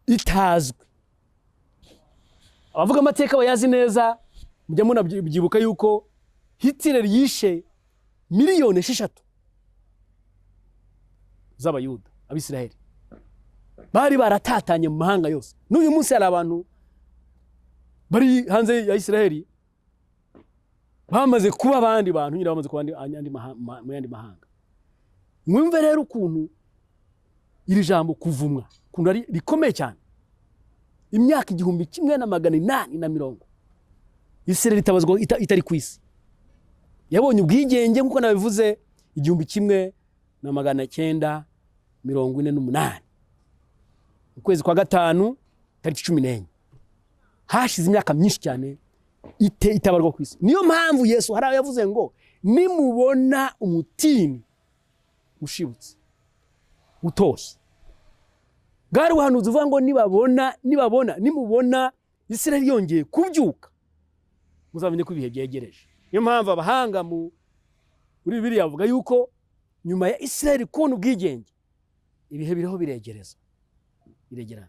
itazwi. Abavuga amateka bayazi neza, mujya munabyibuka yuko Hitler yishe miliyoni 6 z'Abayuda, Abisiraheli bari baratatanye mu mahanga yose. N'uyu munsi hari abantu bari hanze ya Isiraheli bamaze kuba abandi bantu nyine, bamaze kuba mu yandi mahanga. Mwumve rero ukuntu iri jambo kuvumwa ukuntu ari rikomeye cyane. Imyaka 1840 Isiraheli itabazwa itari ku isi. Yabonye ubwigenge nk'uko nabivuze 1948, ukwezi kwa 5 tariki 14. Hashize imyaka myinshi cyane itabarwa ku isi. Niyo mpamvu Yesu hari yavuze ngo nimubona umutini ushibutse utoshye, bwari ubuhanuzi uvuga ngo nibabona nimubona Isiraheli yongeye kubyuka, muzamenye ko ibihe byegereje. Niyo mpamvu abahanga muri Bibiliya bavuga yuko nyuma ya Isiraheli kubona ubwigenge, ibihe biriho biregereza, biregerana.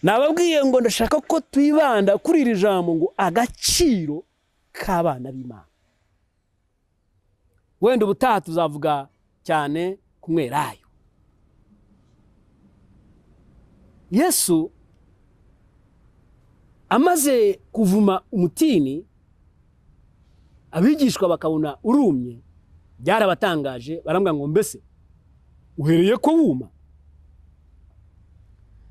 Nababwiye ngo ndashaka ko twibanda kuri iri jambo ngo agaciro k'abana b'Imana. Wenda ubutaha tuzavuga cyane ku mwelayo. Yesu amaze kuvuma umutini, abigishwa bakabona urumye, byarabatangaje, barambwira ngo mbese uhereye ko wuma?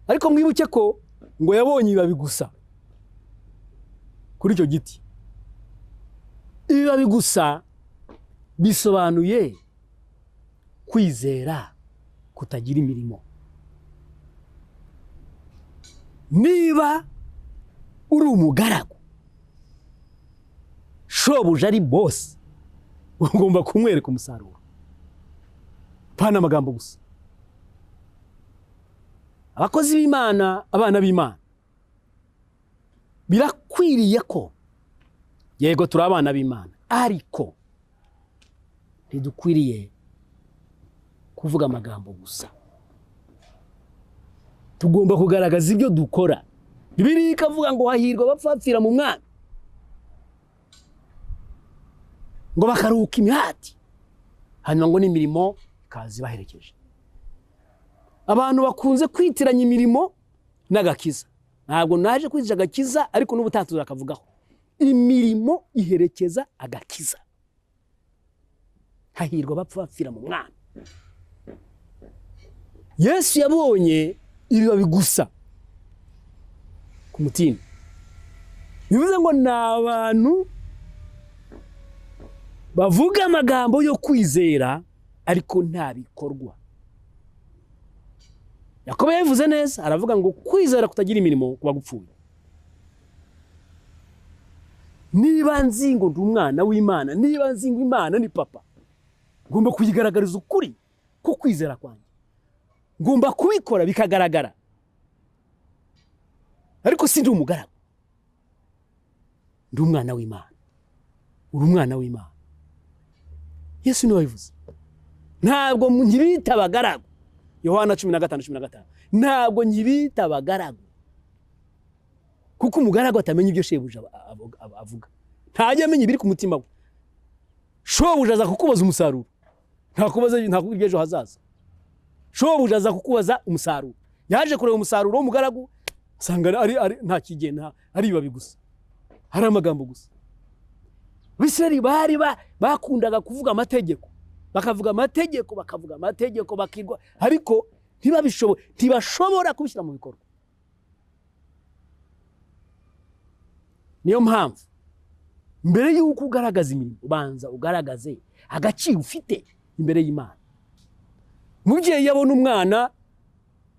Ariko mwibuke ko ngo yabonye ibibabi gusa kuri icyo giti. Ibibabi gusa bisobanuye kwizera kutagira imirimo. Niba uri umugaragu, shobuja ari boss, ugomba kumwereka umusaruro, pana amagambo gusa. Abakozi b'Imana, abana b'Imana, birakwiriye ko yego turi abana b'Imana, ariko ntidukwiriye kuvuga amagambo gusa. Tugomba kugaragaza ibyo dukora. Bibiliya ikavuga ngo hahirwa abapfapfira mu Mwami, ngo bakaruhuka imihati, hanyuma ngo n'imirimo ikaza ibaherekeje. Abantu bakunze kwitiranya imirimo n'agakiza. Ntabwo naje kwigisha agakiza, ariko n'ubutaha tuzakavugaho. Imirimo iherekeza agakiza. Hahirwa abapfapfira mu Mwami. Yesu yabonye ibibabi gusa ku mutini, bivuze ngo ni abantu bavuga amagambo yo kwizera ariko nta bikorwa. Yakobo yabivuze neza, aravuga ngo kwizera kutagira imirimo kuba gupfuye. Niba nzi ngo ndi umwana w'Imana, niba nzi ngo Imana ni papa, ngomba kuyigaragariza ukuri ko kwizera kwanjye. Ngomba kubikora bikagaragara. Ariko si ndi umugaragu, ndi umwana w'Imana. Uri umwana w'Imana. Yesu niwe wabivuze. Ntabwo nkibita abagaragu. Yohana 15:15. Ntabwo nkibita abagaragu, kuko umugaragu atamenya ibyo shebuja avuga. Ntajya amenya ibiri ku mutima we. Shobuja aza kukubaza umusaruro, ntakubaza ntakubwira iby'ejo hazaza. Shobuja aza kukubaza umusaruro. Yaje kureba umusaruro w'umugaragu, asanga ari nta kigenda, ari ibibabi gusa, hari amagambo gusa. Abisirayeli bari bakundaga kuvuga amategeko, bakavuga amategeko, bakavuga amategeko, bakirwa, ariko ntibashobora kubishyira mu bikorwa. Niyo mpamvu mbere y'uko ugaragaza imirimo, ubanza ugaragaze agaciro ufite imbere y'Imana. Umubyeyi yabona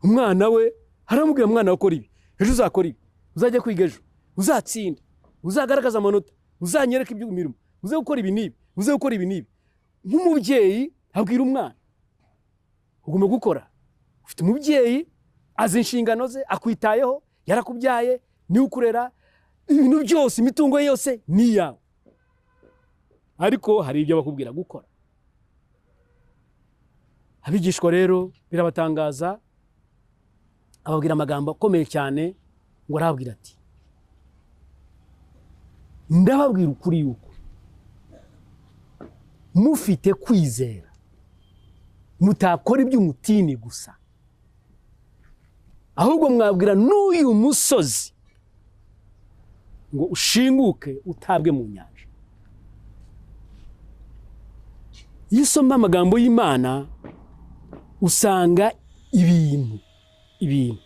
umwana we aramubwira, mwana ukora ibi, ejo uzakora ibi, uzajya kwiga ejo, uzatsinda, uzagaragaza amanota, uzanyereka ibyo imirimo, uze gukora ibi n'ibi, uze gukora ibi n'ibi. Nk'umubyeyi abwira umwana, ugomba gukora. Ufite umubyeyi azi inshingano ze, akwitayeho, yarakubyaye, niwe ukurera, ibintu byose, imitungo ye yose ni iyawe. Ariko hari ibyo bakubwira gukora. Abigishwa rero birabatangaza, ababwira amagambo akomeye cyane, ngo arababwira ati ndababwira ukuri yuko mufite kwizera mutakora iby'umutini gusa, ahubwo mwabwira n'uyu musozi ngo ushinguke utabwe mu nyanja. Iyo usoma amagambo y'Imana usanga ibintu,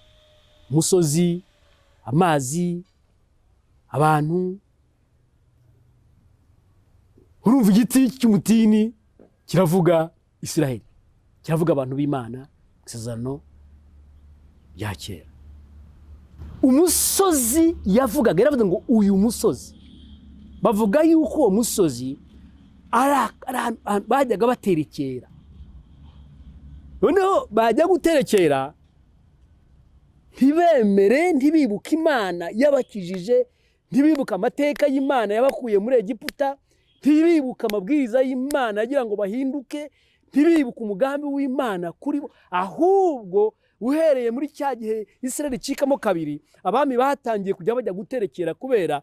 umusozi, amazi, abantu. Urumva igiti cy'umutini kiravuga Isiraheli, kiravuga abantu b'Imana isezerano rya kera. Umusozi yavugaga, yaravuze ngo uyu musozi, bavuga yuko uwo musozi bajyaga baterekera. Noneho bajya guterekera ntibemere, ntibibuke Imana yabakijije, ntibibuke amateka y'Imana yabakuye muri Egiputa, ntibibuke amabwiriza y'Imana agira ngo bahinduke, ntibibuke umugambi w'Imana kuri bo. Ahubwo uhereye muri cya gihe Isirayeli icikamo kabiri, abami batangiye kujya bajya guterekera kubera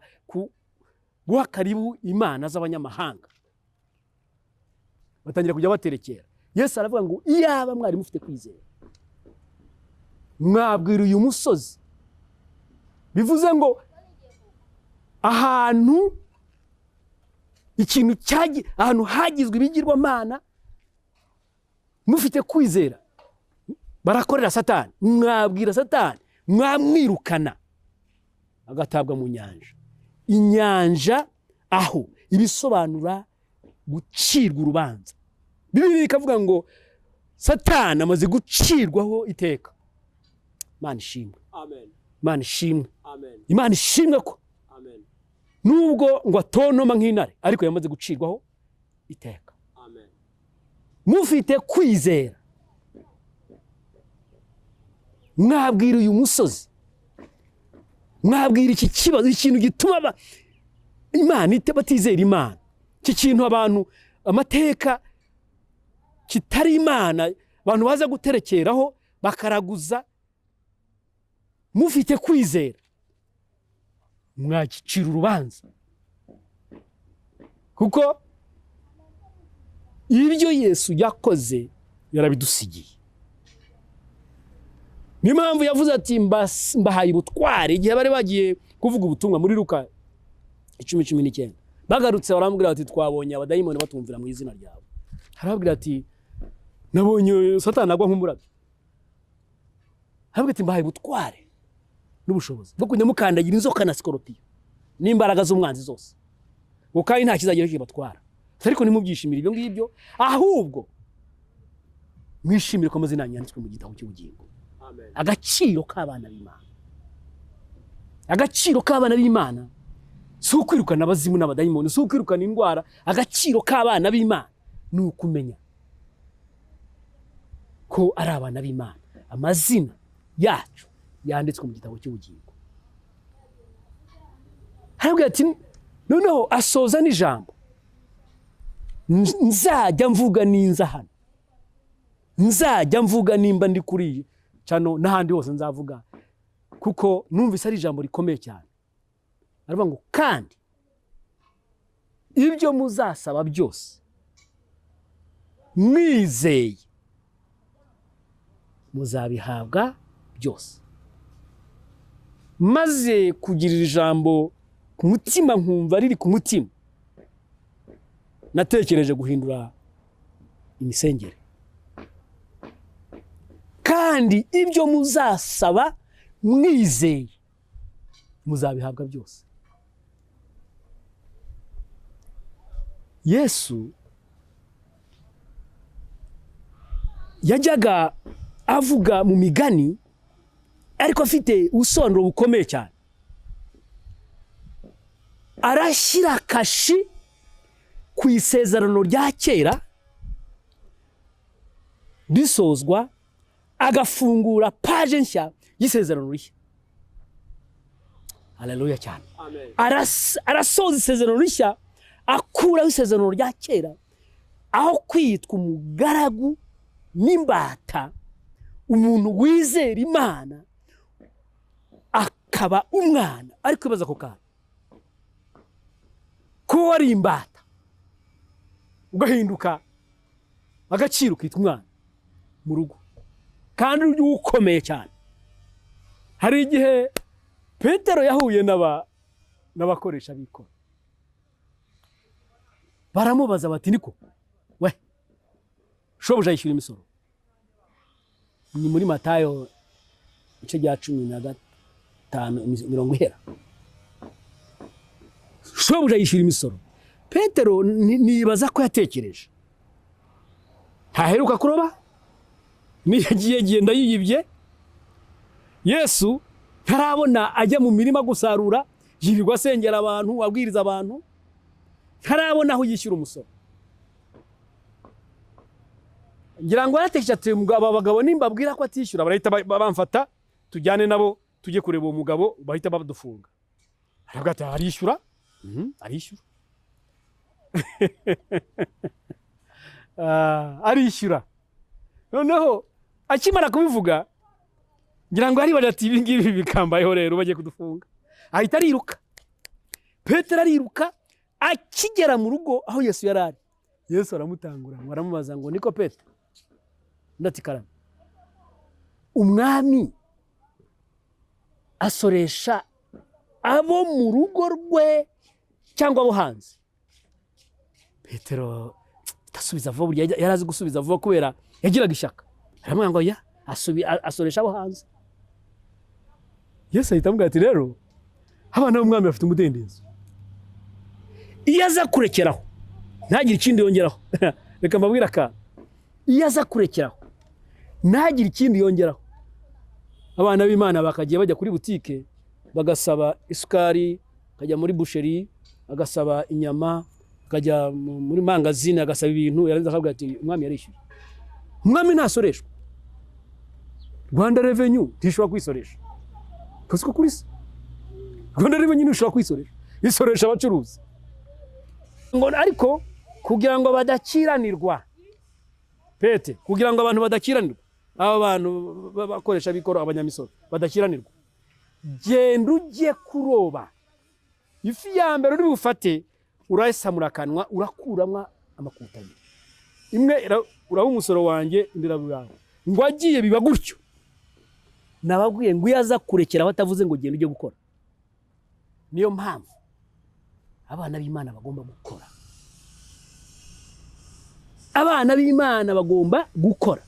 guha karibu imana z'abanyamahanga, batangira kujya baterekera. Yesu aravuga ngo iyaba mwari mufite kwizera mwabwira uyu musozi. Bivuze ngo ahantu ikintu cyagi, ahantu hagizwe ibigirwamana, mufite kwizera barakorera Satani, mwabwira Satani, mwamwirukana agatabwa mu nyanja. Inyanja aho ibisobanura gucirwa urubanza. Bibiliya ikavuga ngo Satani amaze gucirwaho iteka. Imana ishimwe. Amen. Imana ishimwe. Amen. Imana ishimwe ko Amen. nubwo ngo atontoma nk'intare, ariko yamaze gucirwaho iteka. Amen. Mufite kwizera mwabwira uyu musozi, mwabwira iki kibazo, ikintu gituma Imana batizera Imana, iki kintu abantu amateka kitari Imana, abantu baza guterekeraho bakaraguza. Mufite kwizera mwagicira urubanza, kuko ibyo Yesu yakoze yarabidusigiye. Niyo mpamvu yavuze ati mbahaye ubutware. Igihe bari bagiye kuvuga ubutumwa muri Luka 10:19, bagarutse baramubwira bati twabonye abadayimoni batumvira mu izina ryawe. Arababwira ati nabonye Satani agwa nk'umurabyo. Arababwira ati mbahaye ubutware n'ubushobozi bwo kujya mukandagira inzoka na sikoropiyo n'imbaraga z'umwanzi zose, ngo kandi nta kizagira kibatwara. Ariko ntimubyishimire ibyo ngibyo, ahubwo mwishimire ko amazina yanyu yanditswe mu gitabo cy'ubugingo. Agaciro k'abana b'Imana, agaciro k'abana b'Imana Si ukwirukana abazimu n'abadayimoni, si ukwirukana indwara. Agaciro k'abana b'Imana ni ukumenya ko ari abana b'Imana, amazina yacu yanditswe mu gitabo cy'ubugingo. Arabwira ati, noneho asoza n'ijambo nzajya mvuga ninza hano, nzajya mvuga nimba ndi kuri iyi channel n'ahandi hose nzavuga, kuko numvise ari ijambo rikomeye cyane. Aravuga ngo: "Kandi ibyo muzasaba byose mwizeye, muzabihabwa byose." Maze kugirira ijambo ku mutima, nkumva riri ku mutima, natekereje guhindura imisengere. "Kandi ibyo muzasaba mwizeye, muzabihabwa byose." Yesu yajyaga avuga mu migani, ariko afite ubusobanuro bukomeye cyane. Arashyira kashi ku isezerano rya kera risozwa, agafungura page nshya y'isezerano rishya. Haleluya cyane! Amen. Arasoza isezerano rishya, akuraho isezerano rya kera. Aho kwitwa umugaragu n'imbata, umuntu wizera Imana akaba umwana. Ariko kwibaza ako kantu, kuba wari imbata ugahinduka agaciro, ukitwa umwana mu rugo, kandi ujya ukomeye cyane. Hari igihe Petero yahuye n'abakoresha b'ikoro, baramubaza bati: "Niko we, shobuja yishyura imisoro?" Ni muri Matayo ibice bya 15, mirongo ihera. "Shobuja yishyura imisoro?" Petero nibaza ko yatekereje, ntaheruka kuroba, niyagiye genda yiyibye. Yesu ntarabona ajya mu mirima gusarura, yirirwa asengera abantu, abwiriza abantu, ntarabona aho yishyura umusoro. Ngira ngo yaratekereje ati: "Aba bagabo nimbabwira ko atishyura, barahita bamfata, tujyane nabo tujye kureba uwo mugabo, bahita badufunga." Aravuga ati: "Arishyura." Arishyura. Ah, arishyura. Noneho akimara kubivuga, ngira ngo aribaza ati: "Ibi ngibi bikambayeho rero, bagiye kudufunga." Ahita ariruka. Petero ariruka, akigera mu rugo aho Yesu yari ari, Yesu aramutangura ngo aramubaza ngo: "Niko Petero?" Undi ati: "Karame." "Umwami asoresha abo mu rugo rwe cyangwa abo hanze?" Petero asubiza vuba, burya yari azi gusubiza vuba kubera yagiraga ishyaka. Aramubwira ngo: "Ya, asoresha abo hanze." Yesu ahita amubwira ati: "Rero abana b'umwami bafite umudendezo." Iyo aza kurekeraho ntagire ikindi yongeraho, reka mbabwire akantu, iyo aza kurekeraho ntagire ikindi yongeraho, abana b'Imana bakagiye bajya kuri butike bagasaba isukari, akajya muri boucherie agasaba inyama, akajya muri mangazini agasaba ibintu, yarangiza akavuga ati: "Umwami yarishyuye." Umwami ntasoreshwa. Rwanda Revenue ntishobora kwisoresha. Tuzi ko kuri se Rwanda Revenue ntishobora kwisoresha, isoresha abacuruzi. Ngo ariko kugira ngo badakiranirwa, pete, kugira ngo abantu badakiranirwa, aba bantu bakoresha bikoro, abanyamisoro badakiranirwa, genda ujye kuroba, ifi ya mbere uri bufate urayisamura akanwa, urakuramo amakuta abiri, imwe uraba umusoro wanjye, indi iraba iwawe. Ngo agiye biba gutyo. Nababwiye ngo iyo aza kurekera atavuze ngo genda ujye gukora. Niyo mpamvu abana b'Imana bagomba gukora. Abana b'Imana bagomba gukora,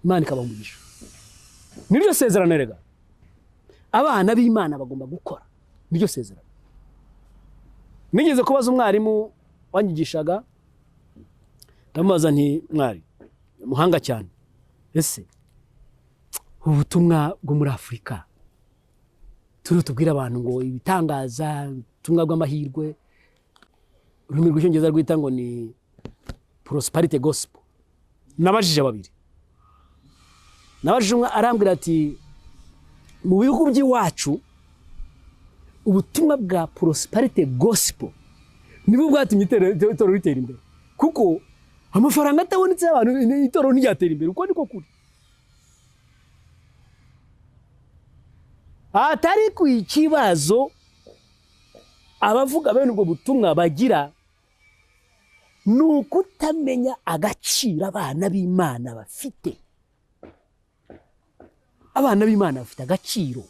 Imana ikabaha umugisha. Niryo sezerano erega. Abana b'Imana bagomba gukora, niryo sezerano. Nigeze kubaza umwarimu wanyigishaga, ndamubaza nti: "Mwari muhanga cyane, ese ubutumwa bwo muri Afurika Turiho tubwira abantu ngo ibitangaza, ubutumwa bw'amahirwe, ururimi rw'Icyongereza rwita ngo ni prosperity gospel. Nabajije babiri, nabajije umwe arambwira ati mu bihugu by'iwacu ubutumwa bwa prosperity gospel nibwo bwatumye itorero ritera imbere, kuko amafaranga atabonetse y'abantu itorero ntiryatera imbere. Uko niko kuri. Atari ku ikibazo abavuga bene ubwo butumwa bagira ni ukutamenya agaciro abana b'Imana bafite. Abana b'Imana bafite agaciro.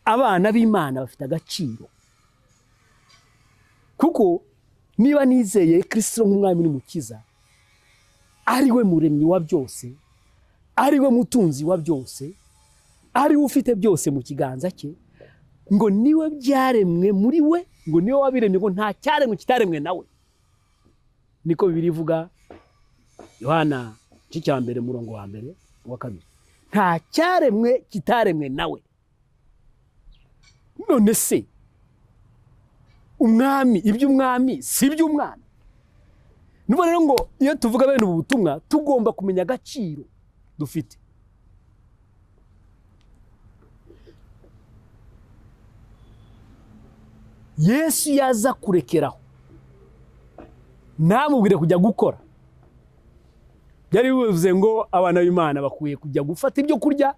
Abana b'Imana bafite agaciro, kuko niba nizeye Kristo nk'umwami n'umukiza, ari we muremyi wa byose, ari we mutunzi wa byose, ari we ufite byose mu kiganza cye, ngo niwe byaremwe muri we, ngo niwe wabiremye, ngo nta cyaremwe kitaremwe nawe. Niko Bibiliya ivuga, Yohana igice cya mbere umurongo wa mbere wa kabiri, nta cyaremwe kitaremwe nawe. None se umwami, iby'umwami si iby'umwana? Nubu rero ngo iyo tuvuga bene ubu butumwa tugomba kumenya agaciro dufite. Yesu yaza kurekeraho ntamubwire kujya gukora, byari bivuze ngo abana b'Imana bakwiye kujya gufata ibyo kurya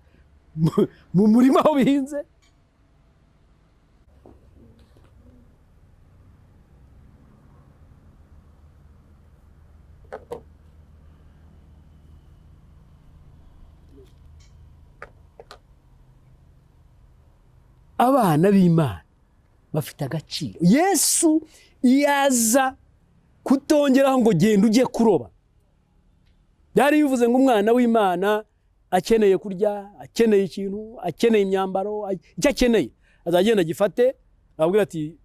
mu murima aho bihinze. Abana b'Imana bafite agaciro. Yesu yaza kutongeraho ngo genda ujye kuroba, byari bivuze ngo umwana w'Imana akeneye kurya, akeneye ikintu, akeneye imyambaro, icyo akeneye azagenda agifate, ababwira ati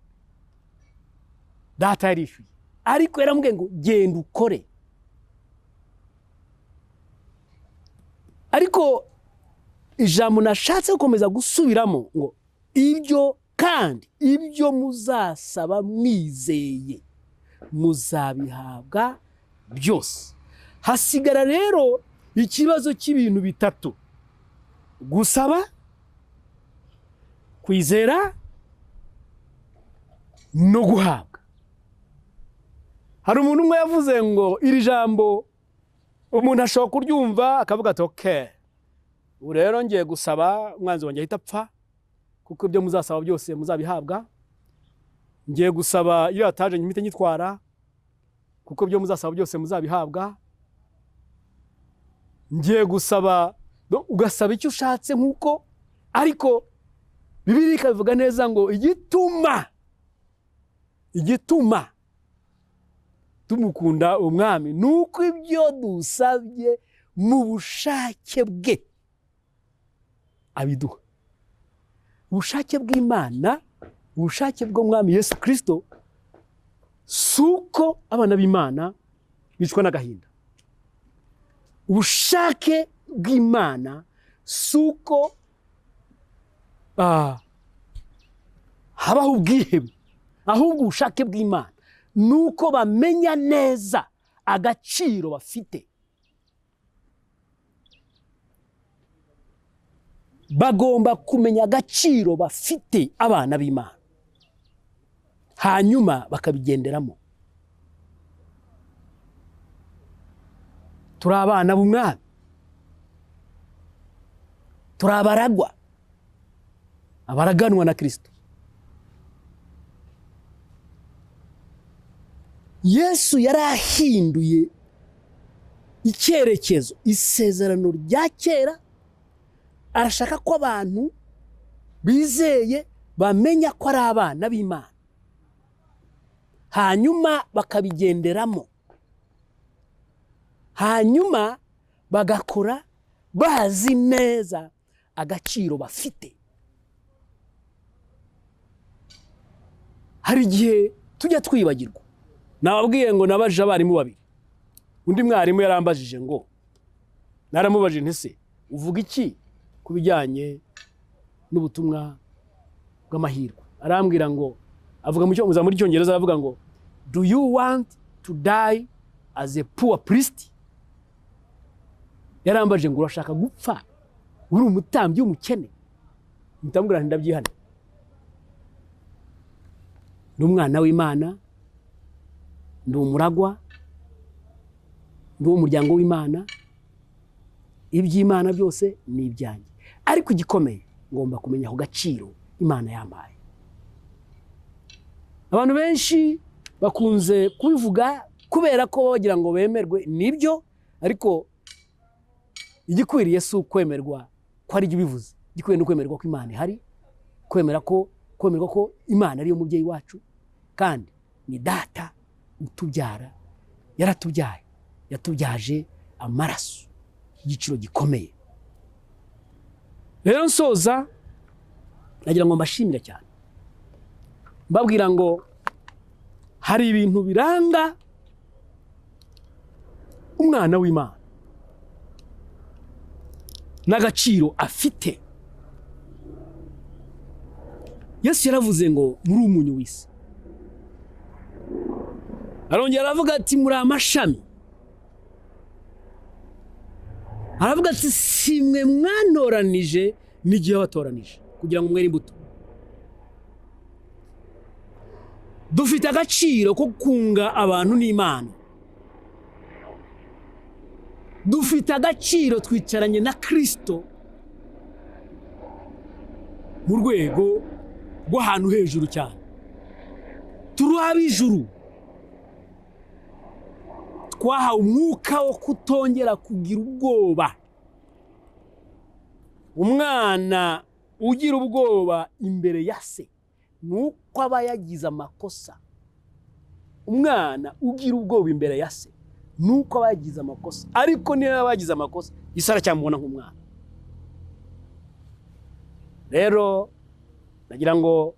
data yarishyuye. Ariko yaramubwiye ngo genda ukore. Ariko ijambo nashatse gukomeza gusubiramo ngo ibyo kandi ibyo muzasaba mwizeye muzabihabwa byose. Hasigara rero ikibazo cy'ibintu bitatu: gusaba, kwizera no guhabwa. Hari umuntu umwe yavuze ngo iri jambo umuntu ashobora kuryumva akavuga ati okay, ubu rero ngiye gusaba umwanzi wanjye ahita apfa, kuko ibyo muzasaba byose muzabihabwa. Ngiye gusaba iyo yataje nyimite nyitwara, kuko ibyo muzasaba byose muzabihabwa. Ngiye gusaba, ugasaba icyo ushatse nkuko, ariko Bibiliya ikabivuga neza ngo igituma tumukunda umwami nuko ibyo dusabye mu bushake bwe abiduha. Ubushake bw'Imana, ubushake bw'umwami Yesu Kristo, suko abana b'Imana bicwa n'agahinda. Ubushake bw'Imana suko habaho ubwihebe, ahubwo ubushake bw'Imana nuko bamenya neza agaciro bafite. Bagomba kumenya agaciro bafite abana b'Imana, hanyuma bakabigenderamo. Turi abana b'umwami, turi abaragwa, abaraganwa na Kristo. Yesu yarahinduye icyerekezo, isezerano rya kera. Arashaka ko abantu bizeye bamenya ko ari abana b'Imana, hanyuma bakabigenderamo, hanyuma bagakora bazi neza agaciro bafite. Hari igihe tujya twibagirwa. Nababwiye ngo nabajije abarimu babiri, undi mwarimu yarambajije ngo, naramubajije nti se uvuga iki ku bijyanye N'ubutumwa bw'amahirwe. Arambwira ngo, avuga mu cyongereza, muri cyongereza aravuga ngo: "Do you want to die as a poor priest?" Yarambajije ngo: "Urashaka gupfa uri umutambyi w'umukene?" Ndamubwira nti: "Ndabyihana, ndi umwana w'Imana, ndi umuragwa, ndi uw'umuryango w'Imana, iby'Imana byose ni ibyanjye, ariko igikomeye ngomba kumenya ako gaciro Imana yampaye." Abantu benshi bakunze kubivuga kubera ko baba bagira ngo bemerwe, nibyo, ariko igikwiriye si ukwemerwa ko ari ubivuze. Igikwiriye ni ukwemerwa ko Imana ihari, kwemera ko kwemerwa ko Imana ariyo mubyeyi wacu kandi ni Data utubyara. Yaratubyaye, yatubyaje amaraso y'igiciro gikomeye. Rero nsoza, nagira ngo mbashimire cyane, mbabwira ngo hari ibintu biranga umwana w'Imana n'agaciro afite. Yesu yaravuze ngo: "Muri umunyu w'isi." Arongera aravuga ati: "Muri amashami." Aravuga ati: "Si mwe mwantoranije, n'igihe watoranije kugira ngo mwere imbuto." Dufite agaciro ko kunga abantu n'Imana. Dufite agaciro, twicaranye na Kirisito mu rwego rw'ahantu hejuru cyane. Turi ab'ijuru, twahawe umwuka wo kutongera kugira ubwoba. Umwana ugira ubwoba imbere ya se ni uko aba yagize amakosa. Umwana ugira ubwoba imbere ya se ni uko aba yagize amakosa, ariko niyo yaba yagize amakosa, isi aracyamubona nk'umwana. Rero nagira ngo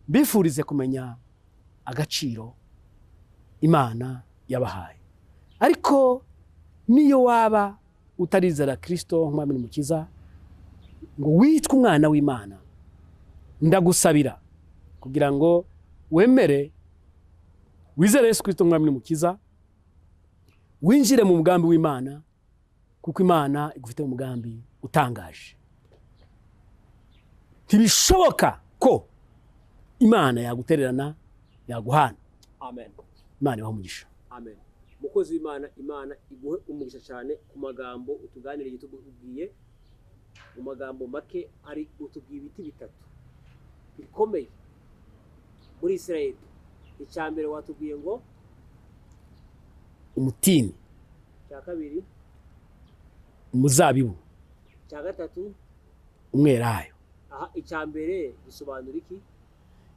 mbifurize kumenya agaciro Imana yabahaye. Ariko niyo waba utarizera Kirisito nk'Umwami n'Umukiza ngo witwe umwana w'Imana, ndagusabira kugira ngo wemere, wizere Yesu Kirisito nk'Umwami n'Umukiza, winjire mu mugambi w'Imana, kuko Imana igufite umugambi utangaje. Ntibishoboka ko Imana yagutererana, yaguhana. Amen. Imana ibahe umugisha. Amen. Umukozi w'Imana, Imana iguhe umugisha cyane ku magambo utuganiriye, tubwiye mu magambo make, ari utubwiye ibiti bitatu bikomeye muri Israel. Icya mbere watubwiye ngo Umutini. Icya kabiri? Umuzabibu. Icya gatatu? Umwelayo. Aha, icya mbere gisobanura iki?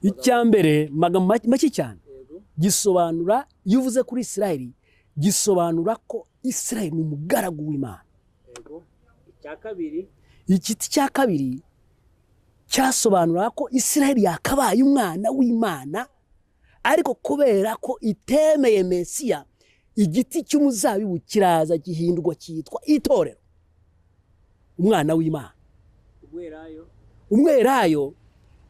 Icya mbere, magambo make cyane, Yego. gisobanura, iyo uvuze kuri Israel, gisobanura ko Israel ni umugaragu w'Imana. Yego. Icya kabiri? Igiti cya kabiri cyasobanura ko Israel yakabaye umwana w'Imana, ariko kubera ko itemeye Mesiya, igiti cy'umuzabibu kiraza gihindurwa cyitwa itorero, umwana w'Imana. Umwelayo? Umwelayo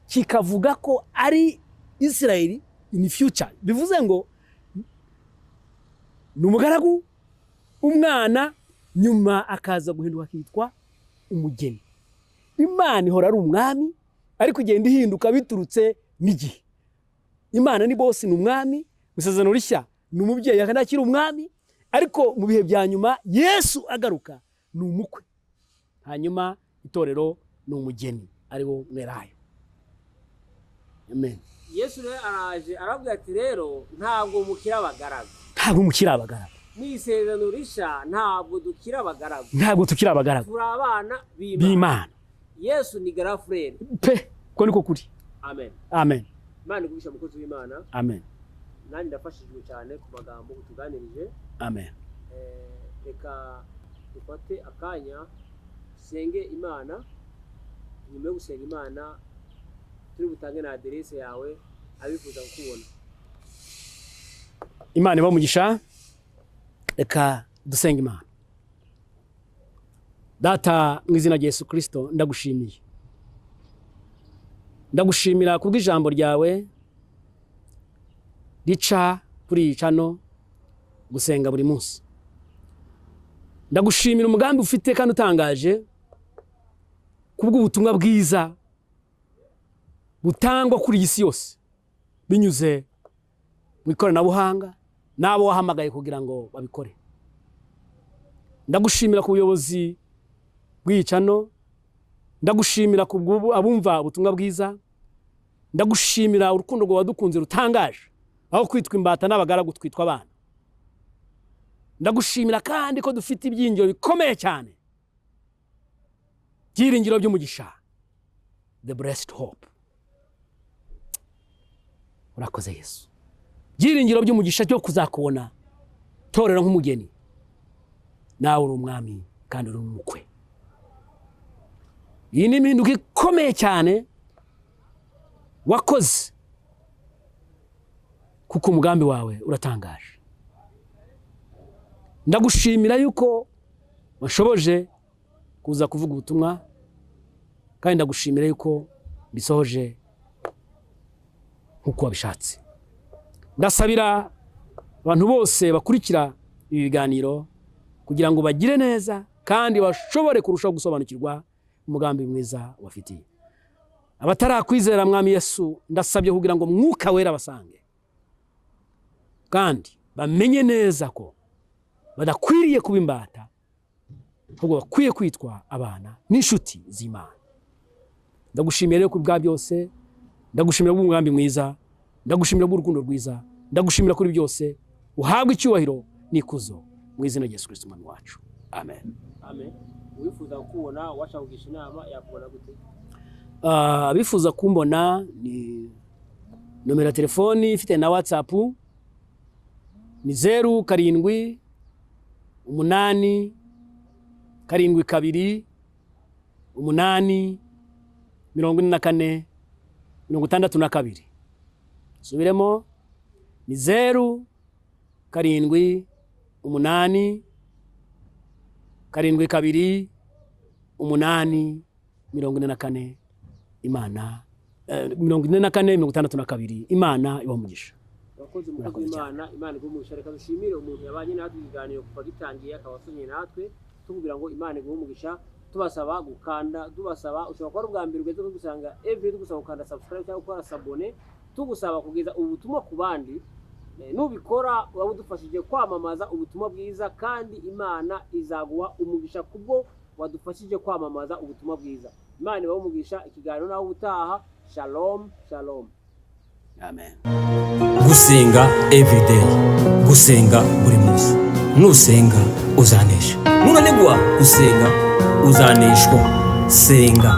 kikavuga ko ari Israel in future, bivuze ngo ni umugaragu, umwana, nyuma akaza guhinduka akitwa umugeni. Imana ihora ari umwami, ariko igenda ihinduka biturutse n'igihe. Imana ni bose, ni umwami mu Isezerano Rishya, ni umubyeyi akiri umwami, ariko mu bihe bya nyuma Yesu agaruka ni umukwe, hanyuma itorero ni umugeni, ariwo mwelayo. Amen. Yesu rero araje arabwira ati: "Rero ntabwo mukiri abagaragu." Ntabwo mukiri abagaragu. Mu Isezerano Rishya ntabwo dukiri abagaragu. Ntabwo tukiri abagaragu. Turi abana b'Imana. B'Imana. Yesu ni grand frère. Pe, ko niko kuri. Amen. Amen. Imana igugisha, mukozi w'Imana. Amen. Nanjye ndafashijwe cyane ku magambo utuganirije. Amen. Reka dufate akanya dusenge Imana. Nyuma yo gusenga Imana, turi butange na aderese yawe abifuza kukubona. Imana ibahe umugisha. Reka dusenga Imana. Data, mu izina rya Yesu Kirisito, ndagushimiye. Ndagushimira kubw'ijambo ryawe rica kuri iyi channel Gusenga Buri Munsi. Ndagushimira umugambi ufite kandi utangaje kubw'ubutumwa bwiza butangwa kuri iyi si yose binyuze mu ikoranabuhanga n'abo wahamagaye kugira ngo babikore. Ndagushimira ku buyobozi bw'iyi channel, ndagushimira ku abumva ubutumwa bwiza, ndagushimira urukundo rwawe wadukunze rutangaje, aho kwitwa imbata n'abagaragu twitwa abana. Ndagushimira kandi ko dufite ibyiringiro bikomeye cyane, byiringiro by'umugisha, the blessed hope. Urakoze Yesu. Byiringiro by'umugisha cyo kuzakubona torero nk'umugeni, nawe uri umwami kandi uri umukwe. Iyi ni impinduka ikomeye cyane wakoze, kuko umugambi wawe uratangaje. Ndagushimira yuko washoboje kuza kuvuga ubutumwa, kandi ndagushimira yuko bisohoje nk'uko wabishatse. Ndasabira abantu bose bakurikira ibi biganiro kugira ngo bagire neza kandi bashobore kurushaho gusobanukirwa umugambi mwiza wafitiye. Abatarakwizera, Mwami Yesu, ndasabye kugira ngo Mwuka Wera basange kandi bamenye neza ko badakwiriye kuba imbata, ahubwo bakwiye kwitwa abana n'inshuti z'Imana. Ndagushimiye rero ku bwa byose, ndagushimira bw'umugambi mwiza, ndagushimira bw'urukundo rwiza, ndagushimira kuri byose. Uhabwe icyubahiro n'ikuzo mu izina rya Yesu Kristo Umwami wacu, amen. Amen. Uwifuza kukubona, washaka kugisha inama, yakubona gute? Abifuza kumbona, ni nomero ya telefoni ifite na WhatsApp, ni 0787284462. Subiremo, ni 07872844 Imana 4462. Imana ibaha umugisha. Urakoze, umukozi Murakoze cyane. w'Imana. Imana iguhe umugisha. Reka dushimire umuntu yabanye natwe ibiganiro kuva gitangiye, akaba asomye natwe, tumubwira ngo Imana iguhe umugisha. Tubasaba gukanda, tubasaba, ushobora kuba ari ubwa mbere ugeze kuri Gusenga Every, tugusaba gukanda subscribe cyangwa gukora s'abonner, tugusaba kugeza ubutumwa ku bandi. Nubikora uraba udufashije kwamamaza ubutumwa bwiza, kandi Imana izaguha umugisha kubwo wadufashije kwamamaza ubutumwa bwiza. Imana ibahe umugisha. Ikiganiro naho ubutaha. Shalom, shalom. Amen. Gusenga everyday, gusenga buri munsi. Nusenga uzanesha, nunanigwa gusenga uzaneshwa. Senga.